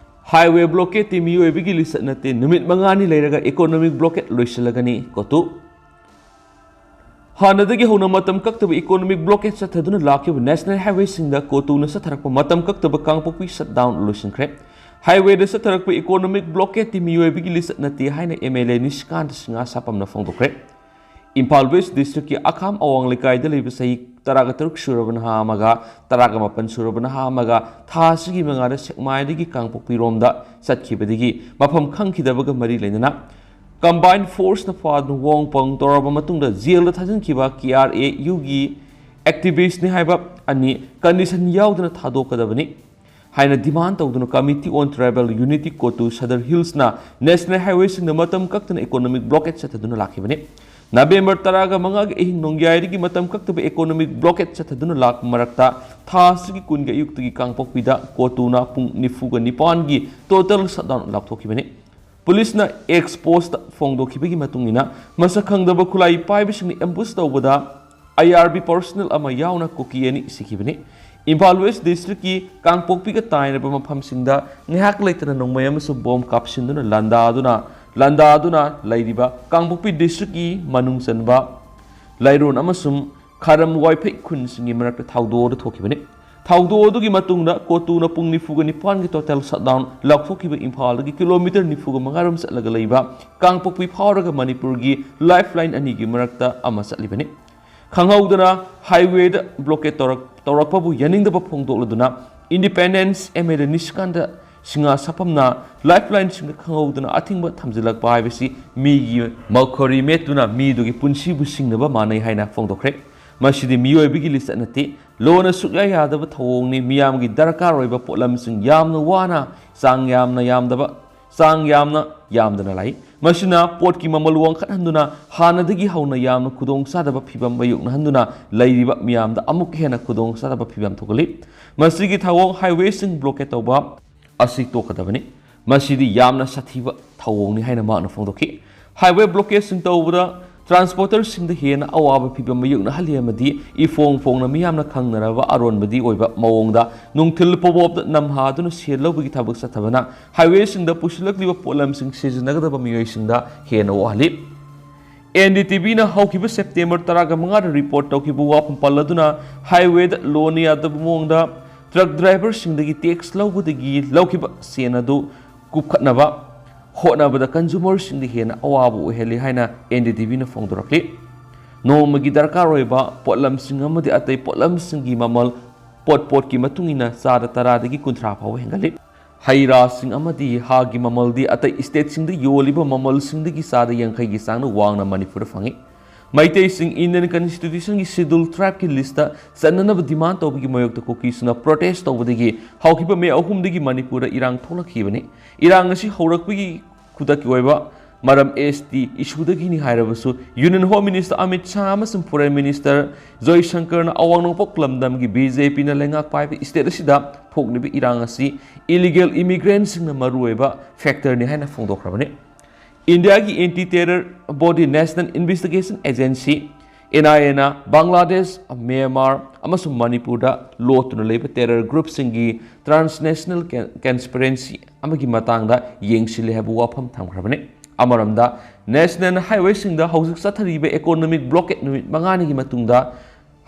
ꯍꯥꯏꯋꯦ ꯕ꯭ꯂꯣꯀꯦꯠꯇꯤ ꯃꯤꯑꯣꯏꯕꯒꯤ ꯂꯤꯆꯠ ꯅꯠꯇꯦ, ꯅꯨꯃꯤꯠ ꯃꯉꯥꯅꯤ ꯂꯩꯔꯒ ꯏꯀꯣꯅꯣꯃꯤꯛ ꯕ꯭ꯂꯣꯀꯦꯠ ꯂꯣꯏꯁꯤꯜꯂꯒꯅꯤ, ꯀꯣꯇꯨ꯫ ꯍꯥꯟꯅꯗꯒꯤ ꯍꯧꯅ ꯃꯇꯝ ꯀꯛꯇꯕ ꯏꯀꯣꯅꯣꯃꯤꯛ ꯕ꯭ꯂꯣꯀꯦꯠ ꯆꯠꯊꯗꯨꯅ ꯂꯥꯛꯈꯤꯕ ꯅꯦꯁꯅꯦꯜ ꯍꯥꯏꯋꯦꯁꯤꯡꯗ ꯀꯣꯇꯨꯅ ꯆꯠꯊꯔꯛꯄ ꯃꯇꯝ ꯀꯛꯇꯕ ꯀꯥꯡꯄꯣꯛꯄꯤ ꯁꯠꯗꯥꯎꯟ ꯂꯣꯏꯁꯤꯟꯈ꯭ꯔꯦ꯫ ꯍꯥꯏꯋꯦꯗ ꯆꯠꯊꯔꯛꯄ ꯏꯀꯣꯅꯣꯃꯤꯛ ꯕ꯭ꯂꯣꯀꯦꯠꯇꯤ ꯃꯤꯑꯣꯏꯕꯒꯤ ꯂꯤꯆꯠ ꯅꯠꯇꯦ ꯍꯥꯏꯅ M L A Nishikanta Singh ꯁꯥꯄꯝꯅ ꯐꯣꯡꯗꯣꯛꯈ꯭ꯔꯦ꯫ ꯏꯝꯐꯥꯜ ꯋꯦꯁ ꯗꯤꯁꯇ꯭ꯔꯤꯛꯀꯤ ꯑꯈꯥꯝ ꯑꯋꯥꯡ ꯂꯩꯀꯥꯏꯗ ꯂꯩꯕ ꯆꯍꯤ ꯇꯔꯥꯒ ꯇꯔꯨꯛ ꯁꯨꯔꯕ ꯅꯍꯥ ꯑꯃꯒ ꯇꯔꯥꯒ ꯃꯥꯄꯟ ꯁꯨꯔꯕ ꯅꯍꯥ ꯑꯃꯒ ꯊꯥ ꯑꯁꯤꯒꯤ ꯃꯉꯥꯗ ꯁꯦꯛꯃꯥꯏꯗꯒꯤ ꯀꯥꯡꯄꯣꯛꯄꯤꯔꯣꯝꯗ ꯆꯠꯈꯤꯕꯗꯒꯤ ꯃꯐꯝ ꯈꯪꯈꯤꯗꯕꯒ ꯃꯔꯤ ꯂꯩꯅꯅ ꯀꯝꯕꯥꯏꯟ ꯐꯣꯔꯁꯅ ꯐꯥꯗꯨꯅ ꯋꯣꯡ ꯄꯣꯡ ꯇꯧꯔꯕ ꯃꯇꯨꯡꯗ ꯖꯦꯜꯗ ꯊꯥꯖꯤꯟꯈꯤꯕ ꯀꯦ ꯑꯥꯔ ꯑꯦ ꯌꯨꯒꯤ ꯑꯦꯛꯇꯤꯚꯤꯁ꯭ꯠꯅꯤ ꯍꯥꯏꯕ ꯑꯅꯤ ꯀꯟꯗꯤꯁꯟ ꯌꯥꯎꯗꯅ ꯊꯥꯗꯣꯛꯀꯗꯕꯅꯤ ꯍꯥꯏꯅ ꯗꯤꯃꯥꯟ ꯇꯧꯗꯨꯅ Committee on Tribal Unity ꯀꯣꯇꯨ ꯁꯗꯔ ꯍꯤꯜꯁꯅ ꯅꯦꯁꯅꯦꯜ ꯍꯥꯏꯋꯦꯁꯤꯡꯗ ꯃꯇꯝ ꯀꯛꯇꯅ ꯏꯀꯣꯅꯣꯃꯤꯛ ꯕ꯭ꯂꯣꯀꯦꯠ ꯆꯠꯊꯗꯨꯅ ꯂꯥꯛꯈꯤꯕꯅꯤ꯫ ꯅꯕꯦꯝꯕꯔ ꯇꯔꯥꯒ ꯃꯉꯥꯒꯤ ꯑꯍꯤꯡ ꯅꯣꯡꯌꯥꯏꯗꯒꯤ ꯃꯇꯝ ꯀꯛꯇꯕ ꯏꯀꯣꯅꯣꯃꯤꯛ ꯕ꯭ꯂꯣꯀꯦꯠ ꯆꯠꯊꯗꯨꯅ ꯂꯥꯛꯄ ꯃꯔꯛꯇ ꯊꯥ ꯑꯁꯤꯒꯤ ꯀꯨꯟꯒꯤ ꯑꯌꯨꯛꯇꯒꯤ ꯀꯥꯡꯄꯣꯛꯄꯤꯗ ꯀꯣꯇꯨꯅ ꯄꯨꯡ ꯅꯤꯐꯨꯒ ꯅꯤꯄꯥꯟꯒꯤ ꯇꯣꯇꯦꯜ ꯁꯠꯗꯥꯎꯟ ꯂꯥꯎꯊꯣꯛꯈꯤꯕꯅꯤ꯫ ꯄꯨꯂꯤꯁꯅ ꯑꯦꯛꯁ ꯄꯣꯁꯇ ꯐꯣꯡꯗꯣꯛꯈꯤꯕꯒꯤ ꯃꯇꯨꯡ ꯏꯟꯅ ꯃꯁꯛ ꯈꯪꯗꯕ ꯈꯨꯠꯂꯥꯏ ꯄꯥꯏꯕꯁꯤꯡꯅ ꯑꯦꯝꯕꯨꯁ ꯇꯧꯕꯗ ꯑꯥꯏ ꯑꯥꯔ ꯕꯤ ꯄꯔꯁꯅꯦꯜ ꯑꯃ ꯌꯥꯎꯅ ꯀꯨꯀꯤ ꯑꯅꯤ ꯁꯤꯈꯤꯕꯅꯤ꯫ ꯏꯝꯐꯥꯜ ꯋꯦꯁ꯭ꯠ ꯗꯤꯁꯇ꯭ꯔꯤꯛꯀꯤ ꯀꯥꯡꯄꯣꯛꯄꯤꯒ ꯇꯥꯏꯅꯕ ꯃꯐꯝꯁꯤꯡꯗ ꯉꯥꯏꯍꯥꯛ ꯂꯩꯇꯅ ꯅꯣꯡꯃꯩ ꯑꯃꯁꯨꯡ ꯕꯣꯝ ꯀꯥꯞꯁꯤꯟꯗꯨꯅ ꯂꯥꯟꯗꯥꯗꯨꯅ ꯂꯥꯟꯗꯥꯗꯨꯅ ꯂꯩꯔꯤꯕ ꯀꯥꯡꯄꯣꯛꯄꯤ ꯗꯤꯁꯇ꯭ꯔꯤꯛꯀꯤ ꯃꯅꯨꯡ ꯆꯟꯕ ꯂꯩꯔꯣꯟ ꯑꯃꯁꯨꯡ ꯈꯥꯔꯝ ꯋꯥꯏꯐꯩ ꯈꯨꯟꯁꯤꯡꯒꯤ ꯃꯔꯛꯇ ꯊꯧꯗꯣꯛ ꯑꯗꯨ ꯊꯣꯛꯈꯤꯕꯅꯤ꯫ ꯊꯧꯗꯣꯛ ꯑꯗꯨꯒꯤ ꯃꯇꯨꯡꯗ ꯀꯣꯇꯨꯅ ꯄꯨꯡ ꯅꯤꯐꯨꯒ ꯅꯤꯄꯥꯟꯒꯤ ꯇꯣꯇꯦꯜ ꯁꯠꯗꯥꯎꯟ ꯂꯥꯎꯊꯣꯛꯈꯤꯕ ꯏꯝꯐꯥꯜꯗꯒꯤ ꯀꯤꯂꯣꯃꯤꯇꯔ ꯅꯤꯐꯨꯒ ꯃꯉꯥꯔꯣꯝ ꯆꯠꯂꯒ ꯂꯩꯕ ꯀꯥꯡꯄꯣꯛꯄꯤ ꯐꯥꯎꯔꯒ ꯃꯅꯤꯄꯨꯔꯒꯤ ꯂꯥꯏꯐ ꯂꯥꯏꯟ ꯑꯅꯤꯒꯤ ꯃꯔꯛꯇ ꯑꯃ ꯆꯠꯂꯤꯕꯅꯤ꯫ ꯈꯪꯍꯧꯗꯅ ꯍꯥꯏꯋꯦꯗ ꯕ꯭ꯂꯣꯀꯦꯠ ꯇꯧꯔꯛ-, ꯇꯧꯔꯛꯄꯕꯨ ꯌꯥꯅꯤꯡꯗꯕ ꯐꯣꯡꯗꯣꯛꯂꯗꯨꯅ independent M L A Nishikanta Singh ꯁꯥꯐꯝꯅ ꯂꯥꯏꯐ ꯂꯥꯏꯟꯁꯤꯡꯗ ꯈꯪꯍꯧꯗꯅ ꯑꯊꯤꯡꯕ ꯊꯝꯖꯤꯜꯂꯛꯄ ꯍꯥꯏꯕꯁꯤ ꯃꯤꯒꯤ ꯃꯈꯣꯔꯤ ꯃꯦꯠꯇꯨꯅ ꯃꯤꯗꯨꯒꯤ ꯄꯨꯟꯁꯤꯕꯨ ꯁꯤꯡꯅꯕ ꯃꯥꯟꯅꯩ ꯍꯥꯏꯅ ꯐꯣꯡꯗꯣꯛꯈ꯭ꯔꯦ꯫ ꯃꯁꯤꯗꯤ ꯃꯤꯑꯣꯏꯕꯒꯤ ꯂꯤꯆꯠ ꯅꯠꯇꯦ, ꯂꯣꯅ ꯁꯨꯛꯌꯥ ꯌꯥꯗꯕ ꯊꯧꯑꯣꯡꯅꯤ꯫ ꯃꯤꯌꯥꯝꯒꯤ ꯗꯔꯀꯥꯔ ꯑꯣꯏꯕ ꯄꯣꯠꯂꯝꯁꯤꯡ ꯌꯥꯝꯅ ꯋꯥꯅ, ꯆꯥꯡ ꯌꯥꯝꯅ ꯌꯥꯝꯗꯕ, ꯆꯥꯡ ꯌꯥꯝꯅ ꯌꯥꯝꯗꯅ ꯂꯥꯛꯏ꯫ ꯃꯁꯤꯅ ꯄꯣꯠꯀꯤ ꯃꯃꯜ ꯋꯥꯡꯈꯠꯍꯟꯗꯨꯅ ꯍꯥꯟꯅꯗꯒꯤ ꯍꯧꯅ ꯌꯥꯝꯅ ꯈꯨꯗꯣꯡꯆꯥꯗꯕ ꯐꯤꯚꯝ ꯃꯥꯌꯣꯛꯅꯍꯟꯗꯨꯅ ꯂꯩꯔꯤꯕ ꯃꯤꯌꯥꯝꯗ ꯑꯃꯨꯛꯀ ꯍꯦꯟꯅ ꯈꯨꯗꯣꯡꯆꯥꯗꯕ ꯐꯤꯚꯝ ꯊꯣꯛꯍꯜꯂꯤ꯫ ꯃꯁꯤꯒꯤ ꯊꯧꯑꯣꯡ ꯍꯥꯏꯋꯦꯁꯤꯡ ꯕ꯭ꯂꯣꯀꯦꯠ ꯇꯧꯕ ꯑꯁꯤ ꯇꯣꯛꯀꯗꯕꯅꯤ꯫ ꯃꯁꯤꯗꯤ ꯌꯥꯝꯅ ꯁꯥꯊꯤꯕ ꯊꯧꯑꯣꯡꯅꯤ ꯍꯥꯏꯅ ꯃꯍꯥꯛꯅ ꯐꯣꯡꯗꯣꯛꯈꯤ꯫ ꯍꯥꯏꯋꯦ ꯕ꯭ꯂꯣꯀꯦꯠꯁꯤꯡ ꯇꯧꯕꯗ ꯇ꯭ꯔꯥꯟꯁꯄꯣꯔꯇꯔꯁꯤꯡꯗ ꯍꯦꯟꯅ ꯑꯋꯥꯕ ꯐꯤꯚꯝ ꯃꯥꯌꯣꯛꯅꯍꯜꯂꯤ ꯑꯃꯗꯤ ꯏꯐꯣꯡ ꯐꯣꯡꯅ ꯃꯤꯌꯥꯝꯅ ꯈꯪꯅꯔꯕ ꯑꯔꯣꯟꯕꯗꯤ ꯑꯣꯏꯕ ꯃꯑꯣꯡꯗ ꯅꯨꯡꯊꯤꯜ ꯄꯣꯕꯣꯞꯇ ꯅꯝꯍꯥꯗꯨꯅ ꯁꯦꯜ ꯂꯧꯕꯒꯤ ꯊꯕꯛ ꯆꯠꯊꯕꯅ ꯍꯥꯏꯋꯦꯁꯤꯡꯗ ꯄꯨꯁꯤꯜꯂꯛꯂꯤꯕ ꯄꯣꯠꯂꯝꯁꯤꯡ ꯁꯤꯖꯤꯟꯅꯒꯗꯕ ꯃꯤꯑꯣꯏꯁꯤꯡꯗ ꯍꯦꯟꯅ ꯋꯥꯍꯜꯂꯤ꯫ ꯑꯦꯟ ꯗꯤ ꯇꯤ ꯚꯤꯅ ꯍꯧꯈꯤꯕ ꯁꯦꯞꯇꯦꯝꯕꯔ ꯇꯔꯥꯒ ꯃꯉꯥꯗ ꯔꯤꯄꯣꯔꯠ ꯇꯧꯈꯤꯕ ꯋꯥꯐꯝ ꯄꯜꯂꯗꯨꯅ ꯍꯥꯏꯋꯦꯗ ꯂꯣꯟꯅ ꯌꯥꯗꯕ ꯃꯑꯣꯡꯗ ꯇ꯭ꯔꯛ ꯗ꯭ꯔꯥꯏꯚꯔꯁꯤꯡꯗꯒꯤ ꯇꯦꯛꯁ ꯂꯧꯕꯗꯒꯤ ꯂꯧꯈꯤꯕ ꯁꯦꯟ ꯑꯗꯨ ꯀꯨꯞꯈꯠꯅꯕ ꯍꯣꯠꯅꯕꯗ ꯀꯟꯖꯨꯃꯔꯁꯤꯡꯗ ꯍꯦꯟꯅ ꯑꯋꯥꯕ ꯑꯣꯏꯍꯜꯂꯤ ꯍꯥꯏꯅ ꯑꯦꯟ ꯗꯤ ꯇꯤ ꯚꯤꯅ ꯐꯣꯡꯗꯣꯔꯛꯂꯤ꯫ ꯅꯣꯡꯃꯒꯤ ꯗꯔꯀꯥꯔ ꯑꯣꯏꯕ ꯄꯣꯠꯂꯝꯁꯤꯡ ꯑꯃꯗꯤ ꯑꯇꯩ ꯄꯣꯠꯂꯝꯁꯤꯡꯒꯤ ꯃꯃꯜ ꯄꯣꯠ ꯄꯣꯠꯀꯤ ꯃꯇꯨꯡ ꯏꯟꯅ ꯆꯥꯗ ꯇꯔꯥꯗꯒꯤ ꯀꯨꯟꯊ꯭ꯔꯥ ꯐꯥꯎꯕ ꯍꯦꯟꯒꯠꯂꯤ꯫ ꯍꯩ ꯔꯥꯁꯤꯡ ꯑꯃꯗꯤ ꯍꯥꯒꯤ ꯃꯃꯜꯗꯤ ꯑꯇꯩ ꯁ꯭ꯇꯦꯠꯁꯤꯡꯗ ꯌꯣꯜꯂꯤꯕ ꯃꯃꯜꯁꯤꯡꯗꯒꯤ ꯆꯥꯗ ꯌꯥꯡꯈꯩꯒꯤ ꯆꯥꯡꯅ ꯋꯥꯡꯅ ꯃꯅꯤꯄꯨꯔꯗ ꯐꯪꯉꯤ꯫ ꯃꯩꯇꯩꯁꯤꯡ ꯏꯟꯗꯤꯌꯟ ꯀꯟꯁꯇꯤꯇ꯭ꯌꯨꯁꯟꯒꯤ ꯁꯦꯗ꯭ꯌꯨꯜ ꯇ꯭ꯔꯥꯏꯕꯀꯤ ꯂꯤꯁꯇ ꯆꯟꯅꯅꯕ ꯗꯤꯃꯥꯟ ꯇꯧꯕꯒꯤ ꯃꯥꯌꯣꯛꯇ ꯀꯨꯀꯤꯁꯤꯡꯅ ꯄ꯭ꯔꯣꯇꯦꯁ ꯇꯧꯕꯗꯒꯤ ꯍꯧꯈꯤꯕ ꯃꯦ ꯑꯍꯨꯝꯗꯒꯤ ꯃꯅꯤꯄꯨꯔꯗ ꯏꯔꯥꯡ ꯊꯣꯛꯂꯛꯈꯤꯕꯅꯤ꯫ ꯏꯔꯥꯡ ꯑꯁꯤ ꯍꯧꯔꯛꯄꯒꯤ ꯈꯨꯗꯛꯀꯤ ꯑꯣꯏꯕ ꯃꯔꯝ ꯑꯦꯁ ꯇꯤ ꯏꯁꯨꯗꯒꯤꯅꯤ ꯍꯥꯏꯔꯕꯁꯨ, union home minister Amit Shah ꯑꯃꯁꯨꯡ ꯐꯣꯔꯦꯟ ꯃꯤꯅꯤꯁꯇꯔ ꯖꯣꯏꯁꯪꯀꯔꯅ ꯑꯋꯥꯡ ꯅꯣꯡꯄꯣꯛ ꯂꯝꯗꯝꯒꯤ ꯕꯤ ꯖꯦ ꯄꯤꯅ ꯂꯩꯉꯥꯛ ꯄꯥꯏꯕ ꯁ꯭ꯇꯦꯠ ꯑꯁꯤꯗ ꯊꯣꯛꯂꯤꯕ ꯏꯔꯥꯡ ꯑꯁꯤ ꯏꯂꯤꯒꯦꯜ ꯏꯃꯤꯒ꯭ꯔꯦꯟꯠꯁꯤꯡꯅ ꯃꯔꯨꯑꯣꯏꯕ ꯐꯦꯛꯇꯔꯅꯤ ꯍꯥꯏꯅ ꯐꯣꯡꯗꯣꯛꯈ꯭ꯔꯕꯅꯤ꯫ ꯏꯟꯗꯤꯌꯥꯒꯤ anti terror body national investigation agency, N I ꯑꯦꯅ ꯕꯪꯒ꯭ꯂꯥꯗꯦꯁ, ꯃ꯭ꯌꯥꯟꯃꯥꯔ ꯑꯃꯁꯨꯡ ꯃꯅꯤꯄꯨꯔꯗ ꯂꯣꯠꯇꯨꯅ ꯂꯩꯕ ꯇꯦꯔꯔ ꯒ꯭ꯔꯨꯞꯁꯤꯡꯒꯤ ꯇ꯭ꯔꯥꯟꯁꯅꯦꯁꯅꯦꯜ ꯀꯦꯟ-, ꯀꯟꯁꯄꯤꯔꯦꯟꯁꯤ ꯑꯃꯒꯤ ꯃꯇꯥꯡꯗ ꯌꯦꯡꯁꯤꯜꯂꯤ ꯍꯥꯏꯕ ꯋꯥꯐꯝ ꯊꯝꯈ꯭ꯔꯕꯅꯤ꯫ ꯑꯃꯔꯣꯝꯗ, ꯅꯦꯁꯅꯦꯜ ꯍꯥꯏꯋꯦꯁꯤꯡꯗ ꯍꯧꯖꯤꯛ ꯆꯠꯊꯔꯤꯕ ꯏꯀꯣꯅꯣꯃꯤꯛ ꯕ꯭ꯂꯣꯀꯦꯠ ꯅꯨꯃꯤꯠ ꯃꯉꯥꯅꯤꯒꯤ ꯃꯇꯨꯡꯗ,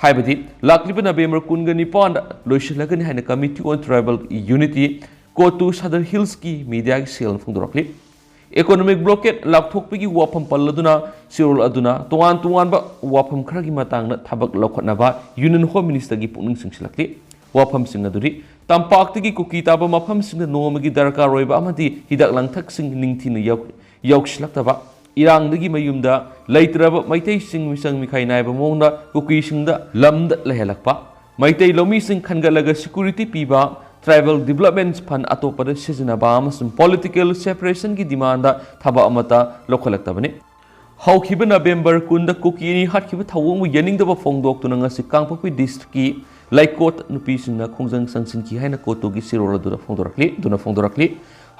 ꯍꯥꯏꯕꯗꯤ ꯂꯥꯛꯂꯤꯕ ꯅꯕꯦꯝꯕꯔ ꯀꯨꯟꯒ ꯅꯤꯄꯥꯟꯗ ꯂꯣꯏꯁꯤꯜꯂꯒꯅꯤ ꯍꯥꯏꯅ Committee on Tribal Unity, ꯀꯣꯇꯨ ꯁꯗꯔ ꯍꯤꯜꯁꯀꯤ ꯃꯤꯗꯤꯌꯥꯒꯤ ꯁꯦꯜꯅ ꯐꯣꯡꯗꯣꯔꯛꯂꯤ꯫ ꯏꯀꯣꯅꯣꯃꯤꯛ ꯕ꯭ꯂꯣꯀꯦꯠ ꯂꯥꯎꯊꯣꯛꯄꯒꯤ ꯋꯥꯐꯝ ꯄꯜꯂꯗꯨꯅ ꯁꯤꯔꯣꯜ ꯑꯗꯨꯅ ꯇꯣꯉꯥꯟ ꯇꯣꯉꯥꯟꯕ ꯋꯥꯐꯝ ꯈꯔꯒꯤ ꯃꯇꯥꯡꯗ ꯊꯕꯛ ꯂꯧꯈꯠꯅꯕ ꯌꯨꯅꯤꯌꯟ ꯍꯣꯝ ꯃꯤꯅꯤꯁꯇꯔꯒꯤ ꯄꯨꯛꯅꯤꯡ ꯆꯤꯡꯁꯤꯜꯂꯛꯂꯤ꯫ ꯋꯥꯐꯝꯁꯤꯡ ꯑꯗꯨꯗꯤ ꯇꯝꯄꯥꯛꯇꯒꯤ ꯀꯨꯀꯤ ꯇꯥꯕ ꯃꯐꯝꯁꯤꯡꯗ ꯅꯣꯡꯃꯒꯤ ꯗꯔꯀꯥꯔ ꯑꯣꯏꯕ ꯑꯃꯗꯤ ꯍꯤꯗꯥꯛ ꯂꯥꯡꯊꯛꯁꯤꯡ ꯅꯤꯡꯊꯤꯅ ꯌꯧ-, ꯌꯧꯁꯤꯜꯂꯛꯇꯕ, ꯏꯔꯥꯡꯗꯒꯤ ꯃꯌꯨꯝꯗ ꯂꯩꯇ꯭ꯔꯕ ꯃꯩꯇꯩꯁꯤꯡ ꯃꯤꯆꯪ ꯃꯤꯈꯥꯏ ꯅꯥꯏꯕ ꯃꯑꯣꯡꯗ ꯀꯨꯀꯤꯁꯤꯡꯗ ꯂꯝꯗ ꯂꯩꯍꯜꯂꯛꯄ, ꯃꯩꯇꯩ ꯂꯧꯃꯤꯁꯤꯡ ꯈꯟꯒꯠꯂꯒ ꯁꯦꯀ꯭ꯌꯨꯔꯤꯇꯤ ꯄꯤꯕ, ꯇ꯭ꯔꯥꯏꯕꯦꯜ ꯗꯤꯕꯂꯞꯃꯦꯟꯠ ꯐꯟꯗ ꯑꯇꯣꯞꯄꯗ ꯁꯤꯖꯤꯟꯅꯕ ꯑꯃꯁꯨꯡ ꯄꯣꯂꯤꯇꯤꯀꯦꯜ ꯁꯦꯄꯔꯦꯁꯟꯒꯤ ꯗꯤꯃꯥꯟꯗ ꯊꯕꯛ ꯑꯃꯠꯇ ꯂꯧꯈꯠꯂꯛꯇꯕꯅꯤ꯫ ꯍꯧꯈꯤꯕ ꯅꯕꯦꯝꯕꯔ ꯀꯨꯟꯗ ꯀꯨꯀꯤ ꯑꯅꯤ ꯍꯥꯠꯈꯤꯕ ꯊꯧꯑꯣꯡꯕꯨ ꯌꯥꯅꯤꯡꯗꯕ ꯐꯣꯡꯗꯣꯛꯇꯨꯅ ꯉꯁꯤ ꯀꯥꯡꯄꯣꯛꯄꯤ ꯗꯤꯁꯇ꯭ꯔꯤꯛꯀꯤ ꯂꯩꯀꯣꯠ ꯅꯨꯄꯤꯁꯤꯡꯅ ꯈꯣꯡꯖꯪ ꯆꯪꯁꯤꯟꯈꯤ ꯍꯥꯏꯅ ꯀꯣꯇꯨꯒꯤ ꯁꯤꯔꯣꯜ ꯑꯗꯨꯗ ꯐꯣꯡꯗꯣꯔꯛꯂꯤ, ꯑꯗꯨꯅ ꯐꯣꯡꯗꯣꯔꯛꯂꯤ꯫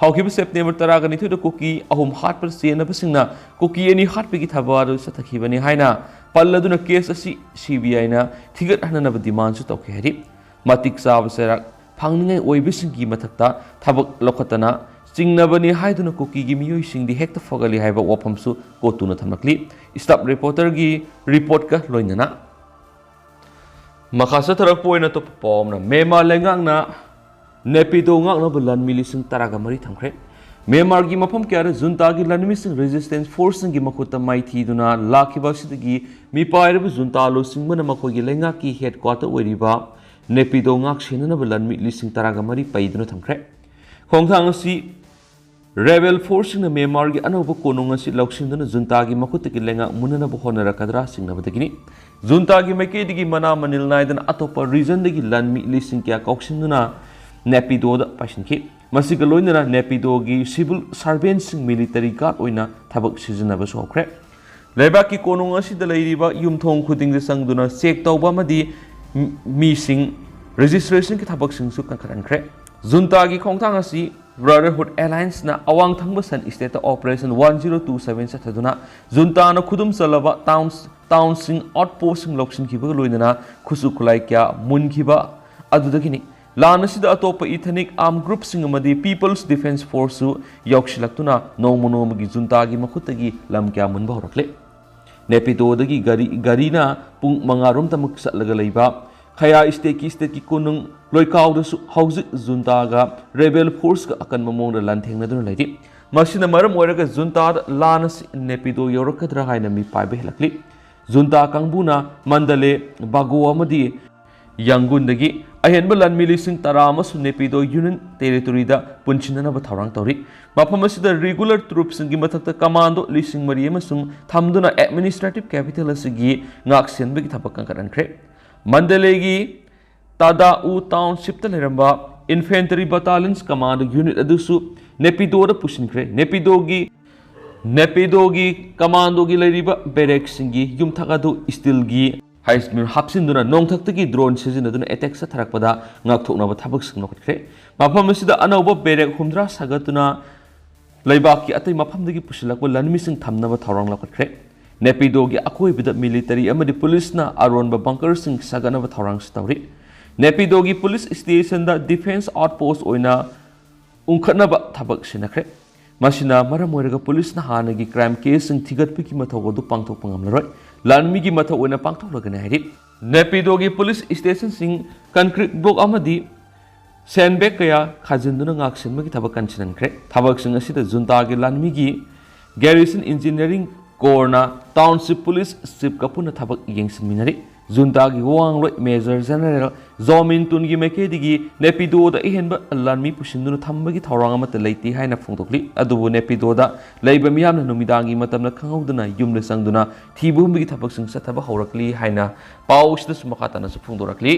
ꯍꯧꯈꯤꯕ ꯁꯦꯞꯇꯦꯝꯕꯔ ꯇꯔꯥꯒ ꯅꯤꯊꯣꯏꯗ ꯀꯨꯀꯤ ꯑꯍꯨꯝ ꯍꯥꯠꯄꯗ ꯆꯦꯟꯅꯕꯁꯤꯡꯅ ꯀꯨꯀꯤ ꯑꯅꯤ ꯍꯥꯠꯄꯒꯤ ꯊꯕꯛ ꯑꯗꯨ ꯆꯠꯊꯈꯤꯕꯅꯤ ꯍꯥꯏꯅ ꯄꯜꯂꯗꯨꯅ ꯀꯦꯁ ꯑꯁꯤ ꯁꯤ ꯕꯤ ꯑꯥꯏꯅ ꯊꯤꯒꯠꯍꯟꯅꯅꯕ ꯗꯤꯃꯥꯟꯁꯨ ꯇꯧꯈꯤ ꯍꯥꯏꯔꯤ꯫ ꯃꯇꯤꯛ ꯆꯥꯕ ꯆꯩꯔꯥꯛ ꯐꯪꯅꯤꯡꯉꯥꯏ ꯑꯣꯏꯕꯁꯤꯡꯒꯤ ꯃꯊꯛꯇ ꯊꯕꯛ ꯂꯧꯈꯠꯇꯅ ꯆꯤꯡꯅꯕꯅꯤ ꯍꯥꯏꯗꯨꯅ ꯀꯨꯀꯤꯒꯤ ꯃꯤꯑꯣꯏꯁꯤꯡꯗꯤ ꯍꯦꯛꯇ ꯐꯒꯠꯂꯤ ꯍꯥꯏꯕ ꯋꯥꯐꯝꯁꯨ ꯀꯣꯇꯨꯅ ꯊꯝꯂꯛꯂꯤ꯫ ꯁ꯭ꯇꯥꯐ ꯔꯤꯄꯣꯔꯇꯔꯒꯤ ꯔꯤꯄꯣꯔꯠꯀ ꯂꯣꯏꯅꯅ꯫ ꯃꯈꯥ ꯆꯠꯊꯔꯛꯄ ꯑꯣꯏꯅ ꯑꯇꯣꯞꯄ ꯄꯥꯎ ꯑꯃꯅ, ꯃ꯭ꯌꯥꯟꯃꯥꯔ ꯂꯩꯉꯥꯛꯅ ꯅꯦꯄꯤꯗꯣ ꯉꯥꯛꯅꯕ ꯂꯥꯟꯃꯤ ꯂꯤꯁꯤꯡ ꯇꯔꯥꯒ ꯃꯔꯤ ꯊꯝꯈ꯭ꯔꯦ꯫ ꯃ꯭ꯌꯥꯟꯃꯥꯔꯒꯤ ꯃꯐꯝ ꯀꯌꯥꯗ ꯖꯨꯟꯇꯥꯒꯤ ꯂꯥꯟꯃꯤꯁꯤꯡ ꯔꯦꯖꯤꯁꯇꯦꯟꯁ ꯐꯣꯔꯁꯁꯤꯡꯒꯤ ꯃꯈꯨꯠꯇ ꯃꯥꯏꯊꯤꯗꯨꯅ ꯂꯥꯛꯈꯤꯕ ꯑꯁꯤꯗꯒꯤ ꯃꯤꯄꯥꯏꯔꯕ ꯖꯨꯟꯇꯥ ꯂꯨꯆꯤꯡꯕꯅ ꯃꯈꯣꯏꯒꯤ ꯂꯩꯉꯥꯛꯀꯤ ꯍꯦꯗꯀ꯭ꯋꯥꯇꯔ ꯑꯣꯏꯔꯤꯕ ꯅꯦꯄꯤꯗꯣ ꯉꯥꯛ ꯁꯦꯟꯅꯅꯕ ꯂꯥꯟꯃꯤ ꯂꯤꯁꯤꯡ ꯇꯔꯥꯒ ꯃꯔꯤ ꯄꯩꯗꯨꯅ ꯊꯝꯈ꯭ꯔꯦ꯫ ꯈꯣꯡꯊꯥꯡ ꯑꯁꯤ ꯔꯦꯕꯦꯜ ꯐꯣꯔꯁꯁꯤꯡꯅ ꯃ꯭ꯌꯥꯟꯃꯥꯔꯒꯤ ꯑꯅꯧꯕ ꯀꯣꯅꯨꯡ ꯑꯁꯤ ꯂꯧꯁꯤꯟꯗꯨꯅ ꯖꯨꯟꯇꯥꯒꯤ ꯃꯈꯨꯠꯇꯒꯤ ꯂꯩꯉꯥꯛ ꯃꯨꯟꯅꯅꯕ ꯍꯣꯠꯅꯔꯛꯀꯗ꯭ꯔꯥ ꯆꯤꯡꯅꯕꯗꯒꯤꯅꯤ꯫ ꯖꯨꯟꯇꯥꯒꯤ ꯃꯥꯏꯀꯩꯗꯒꯤ ꯃꯅꯥ ꯃꯅꯤꯜ ꯅꯥꯏꯗꯅ ꯑꯇꯣꯞꯄ ꯔꯤꯖꯟꯗꯒꯤ ꯂꯥꯟꯃꯤ ꯂꯤꯁꯤꯡ ꯀꯌꯥ ꯀꯧꯁꯤꯟꯗꯨꯅ ꯅꯦꯄꯤꯗꯣꯗ ꯄꯥꯏꯁꯤꯟꯈꯤ꯫ ꯃꯁꯤꯒ ꯂꯣꯏꯅꯅ ꯅꯦꯄꯤꯗꯣꯒꯤ ꯁꯤꯚꯤꯜ ꯁꯥꯔꯚꯦꯟꯁꯤꯡ ꯃꯤꯂꯤꯇꯔꯤ ꯒꯥꯔꯗ ꯑꯣꯏꯅ ꯊꯕꯛ ꯁꯤꯖꯤꯟꯅꯕꯁꯨ ꯍꯧꯈ꯭ꯔꯦ꯫ ꯂꯩꯕꯥꯛꯀꯤ ꯀꯣꯅꯨꯡ ꯑꯁꯤꯗ ꯂꯩꯔꯤꯕ ꯌꯨꯝꯊꯣꯡ ꯈꯨꯗꯤꯡꯗ ꯆꯪꯗꯨꯅ ꯆꯦꯛ ꯇꯧꯕ ꯑꯃꯗꯤ ꯃꯤ-, ꯃꯤꯁꯤꯡ ꯔꯦꯖꯤꯁꯇ꯭ꯔꯦꯁꯟꯒꯤ ꯊꯕꯛꯁꯤꯡꯁꯨ ꯀꯟꯈꯠꯍꯟꯈ꯭ꯔꯦ꯫ ꯖꯨꯟꯇꯥꯒꯤ ꯈꯣꯡꯊꯥꯡ ꯑꯁꯤ ꯕ꯭ꯔꯗꯔꯍꯨꯗ ꯑꯦꯂꯥꯌꯟꯁꯅ ꯑꯋꯥꯡ ꯊꯪꯕ ꯁꯟ ꯏꯁꯇꯦꯠꯇ operation one zero two seven ꯆꯠꯊꯗꯨꯅ ꯖꯨꯟꯇꯥꯅ ꯈꯨꯗꯨꯝ ꯆꯜꯂꯕ ꯇꯥꯎꯟ, ꯇꯥꯎꯟꯁꯤꯡ, ꯑꯥꯎꯠꯄꯣꯁꯁꯤꯡ ꯂꯧꯁꯤꯟꯈꯤꯕꯒ ꯂꯣꯏꯅꯅ ꯈꯨꯠꯁꯨ ꯈꯨꯠꯂꯥꯏ ꯀꯌꯥ ꯃꯨꯟꯈꯤꯕ ꯑꯗꯨꯗꯒꯤꯅꯤ꯫ ꯂꯥꯟ ꯑꯁꯤꯗ ꯑꯇꯣꯞꯄ ꯏꯊꯅꯤꯛ ꯑꯥꯔꯝ ꯒ꯭ꯔꯨꯞꯁꯤꯡ ꯑꯃꯗꯤ ꯄꯤꯄꯜꯁ ꯗꯤꯐꯦꯟꯁ ꯐꯣꯔꯁꯁꯨ ꯌꯥꯎꯁꯤꯜꯂꯛꯇꯨꯅ ꯅꯣꯡꯃ ꯅꯣꯡꯃꯒꯤ ꯖꯨꯟꯇꯥꯒꯤ ꯃꯈꯨꯠꯇꯒꯤ ꯂꯝ ꯀꯌꯥ ꯃꯨꯟꯕ ꯍꯧꯔꯛꯂꯦ꯫ ꯅꯦꯄꯤꯗꯣꯗꯒꯤ ꯒꯥꯔꯤ, ꯒꯥꯔꯤꯅ ꯄꯨꯡ ꯃꯉꯥꯔꯣꯝꯇꯃꯛ ꯆꯠꯂꯒ ꯂꯩꯕ ꯈꯌꯥ ꯏꯁꯇꯦꯠꯀꯤ, ꯏꯁꯇꯦꯠꯀꯤ ꯀꯣꯅꯨꯡ ꯂꯣꯏꯀꯥꯎꯗꯁꯨ ꯍꯧꯖꯤꯛ ꯖꯨꯟꯇꯥꯒ ꯔꯦꯕꯦꯜ ꯐꯣꯔꯁꯀ ꯑꯀꯟꯕ ꯃꯑꯣꯡꯗ ꯂꯥꯟꯊꯦꯡꯅꯗꯨꯅ ꯂꯩꯔꯤ꯫ ꯃꯁꯤꯅ ꯃꯔꯝ ꯑꯣꯏꯔꯒ ꯖꯨꯟꯇꯥꯗ ꯂꯥꯟ ꯑꯁꯤ ꯅꯦꯄꯤꯗꯣ ꯌꯧꯔꯛꯀꯗ꯭ꯔꯥ ꯍꯥꯏꯅ ꯃꯤꯄꯥꯏꯕ ꯍꯦꯜꯂꯛꯂꯤ꯫ ꯖꯨꯟꯇꯥ ꯀꯥꯡꯕꯨꯅ ꯃꯟꯗꯂꯦ, ꯕꯥꯒꯣ ꯑꯃꯗꯤ ꯌꯥꯡꯒꯨꯟꯗꯒꯤ ꯑꯍꯦꯟꯕ ꯂꯥꯟꯃꯤ ꯂꯤꯁꯤꯡ ꯇꯔꯥ ꯑꯃꯁꯨ ꯅꯦꯄꯤꯗꯣ ꯌꯨꯅꯤꯌꯟ ꯇꯦꯔꯤꯇꯣꯔꯤꯗ ꯄꯨꯟꯁꯤꯟꯅꯅꯕ ꯊꯧꯔꯥꯡ ꯇꯧꯔꯤ꯫ ꯃꯐꯝ ꯑꯁꯤꯗ ꯔꯤꯒꯨꯂꯔ ꯇ꯭ꯔꯨꯞꯁꯤꯡꯒꯤ ꯃꯊꯛꯇ ꯀꯃꯥꯟꯗꯣ ꯂꯤꯁꯤꯡ ꯃꯔꯤ ꯑꯃꯁꯨꯡ ꯊꯝꯗꯨꯅ ꯑꯦꯗꯃꯤꯅꯤꯁꯇ꯭ꯔꯦꯇꯤꯚ ꯀꯦꯄꯤꯇꯦꯜ ꯑꯁꯤꯒꯤ ꯉꯥꯛ ꯁꯦꯟꯕꯒꯤ ꯊꯕꯛ ꯀꯟꯈꯠꯍꯟꯈ꯭ꯔꯦ꯫ ꯃꯟꯗꯂꯦꯒꯤ ꯇꯥꯗꯥꯎ ꯇꯥꯎꯟꯁꯤꯞꯇ ꯂꯩꯔꯝꯕ ꯏꯟꯐꯦꯟꯇꯔꯤ ꯕꯇꯥꯂꯤꯌꯟꯁ ꯀꯃꯥꯟꯗꯣ ꯌꯨꯅꯤꯠ ꯑꯗꯨꯁꯨ ꯅꯦꯄꯤꯗꯣꯗ ꯄꯨꯁꯤꯟꯈ꯭ꯔꯦ꯫ ꯅꯦꯄꯤꯗꯣꯒꯤ, ꯅꯦꯄꯤꯗꯣꯒꯤ ꯀꯃꯥꯟꯗꯣꯒꯤ ꯂꯩꯔꯤꯕ ꯕꯦꯔꯦꯛꯁꯤꯡꯒꯤ ꯌꯨꯝꯊꯛ ꯑꯗꯨ ꯁ꯭ꯇꯤꯜꯒꯤ ꯍꯥꯏꯁꯃꯤꯔ ꯍꯥꯞꯆꯤꯟꯗꯨꯅ ꯅꯣꯡꯊꯛꯇꯒꯤ ꯗ꯭ꯔꯣꯟ ꯁꯤꯖꯤꯟꯅꯗꯨꯅ ꯑꯦꯇꯦꯛ ꯆꯠꯊꯔꯛꯄꯗ ꯉꯥꯛꯊꯣꯛꯅꯕ ꯊꯕꯛꯁꯤꯡ ꯂꯧꯈꯠꯈ꯭ꯔꯦ꯫ ꯃꯐꯝ ꯑꯁꯤꯗ ꯑꯅꯧꯕ ꯕꯦꯔꯦꯛ ꯍꯨꯝꯗ꯭ꯔꯥ ꯁꯥꯒꯠꯇꯨꯅ ꯂꯩꯕꯥꯛꯀꯤ ꯑꯇꯩ ꯃꯐꯝꯗꯒꯤ ꯄꯨꯁꯤꯜꯂꯛꯄ ꯂꯥꯟꯃꯤꯁꯤꯡ ꯊꯝꯅꯕ ꯊꯧꯔꯥꯡ ꯂꯧꯈꯠꯈ꯭ꯔꯦ꯫ ꯅꯦꯄꯤꯗꯣꯒꯤ ꯑꯀꯣꯏꯕꯗ ꯃꯤꯂꯤꯇꯔꯤ ꯑꯃꯗꯤ ꯄꯨꯂꯤꯁꯅ ꯑꯔꯣꯟꯕ ꯕꯪꯀꯔꯁꯤꯡ ꯁꯥꯒꯠꯅꯕ ꯊꯧꯔꯥꯡꯁꯨ ꯇꯧꯔꯤ꯫ ꯅꯦꯄꯤꯗꯣꯒꯤ ꯄꯨꯂꯤꯁ ꯁ꯭ꯇꯦꯁꯟꯗ ꯗꯤꯐꯦꯟꯁ ꯑꯥꯎꯠꯄꯣꯁ ꯑꯣꯏꯅ ꯎꯪꯈꯠꯅꯕ ꯊꯕꯛ ꯁꯤꯟꯅꯈ꯭ꯔꯦ꯫ ꯃꯁꯤꯅ ꯃꯔꯝ ꯑꯣꯏꯔꯒ ꯄꯨꯂꯤꯁꯅ ꯍꯥꯟꯅꯒꯤ ꯀ꯭ꯔꯥꯏꯝ ꯀꯦꯁꯁꯤꯡ ꯊꯤꯒꯠꯄꯒꯤ ꯃꯊꯧ ꯑꯗꯨ ꯄꯥꯡꯊꯣꯛꯄ ꯉꯝꯂꯔꯣꯏ꯫ ꯂꯥꯟꯃꯤꯒꯤ ꯃꯊꯧ ꯑꯣꯏꯅ ꯄꯥꯡꯊꯣꯛꯂꯒꯅꯤ ꯍꯥꯏꯔꯤ꯫ ꯅꯦꯄꯤꯗꯣꯒꯤ ꯄꯨꯂꯤꯁ ꯁ꯭ꯇꯦꯁꯟꯁꯤꯡ ꯀꯟꯀ꯭ꯔꯤꯠ ꯕ꯭ꯂꯣꯛ ꯑꯃꯗꯤ ꯁꯦꯟ ꯕꯦꯒ ꯀꯌꯥ ꯈꯥꯖꯤꯟꯗꯨꯅ ꯉꯥꯛꯁꯦꯟꯕꯒꯤ ꯊꯕꯛ ꯀꯟꯁꯤꯟꯈ꯭ꯔꯦ꯫ ꯊꯕꯛꯁꯤꯡ ꯑꯁꯤꯗ ꯖꯨꯟꯇꯥꯒꯤ ꯂꯥꯟꯃꯤꯒꯤ Garrison Engineering Corps ꯅ Township Police Chief ꯀ ꯄꯨꯟꯅ ꯊꯕꯛ ꯌꯦꯡꯁꯤꯟꯃꯤꯟꯅꯔꯤ꯫ ꯖꯨꯟꯇꯥꯒꯤ ꯋꯥꯉꯥꯡꯂꯣꯏ Major General ꯖꯣꯃꯤꯟ ꯇꯨꯟꯒꯤ ꯃꯥꯏꯀꯩꯗꯒꯤ ꯅꯦꯄꯤꯗꯣꯗ ꯑꯍꯦꯟꯕ ꯂꯥꯟꯃꯤ ꯄꯨꯁꯤꯟꯗꯨꯅ ꯊꯝꯕꯒꯤ ꯊꯧꯔꯥꯡ ꯑꯃꯠꯇ ꯂꯩꯇꯦ ꯍꯥꯏꯅ ꯐꯣꯡꯗꯣꯛꯂꯤ꯫ ꯑꯗꯨꯕꯨ ꯅꯦꯄꯤꯗꯣꯗ ꯂꯩꯕ ꯃꯤꯌꯥꯝꯅ ꯅꯨꯃꯤꯗꯥꯡꯒꯤ ꯃꯇꯝꯗ ꯈꯪꯍꯧꯗꯅ ꯌꯨꯝꯗ ꯆꯪꯗꯨꯅ ꯊꯤꯕ ꯍꯨꯝꯕꯒꯤ ꯊꯕꯛꯁꯤꯡ ꯆꯠꯊꯕ ꯍꯧꯔꯛꯂꯤ ꯍꯥꯏꯅ ꯄꯥꯎ ꯑꯁꯤꯗꯁꯨ ꯃꯈꯥ ꯇꯥꯅꯁꯨ ꯐꯣꯡꯗꯣꯔꯛꯂꯤ꯫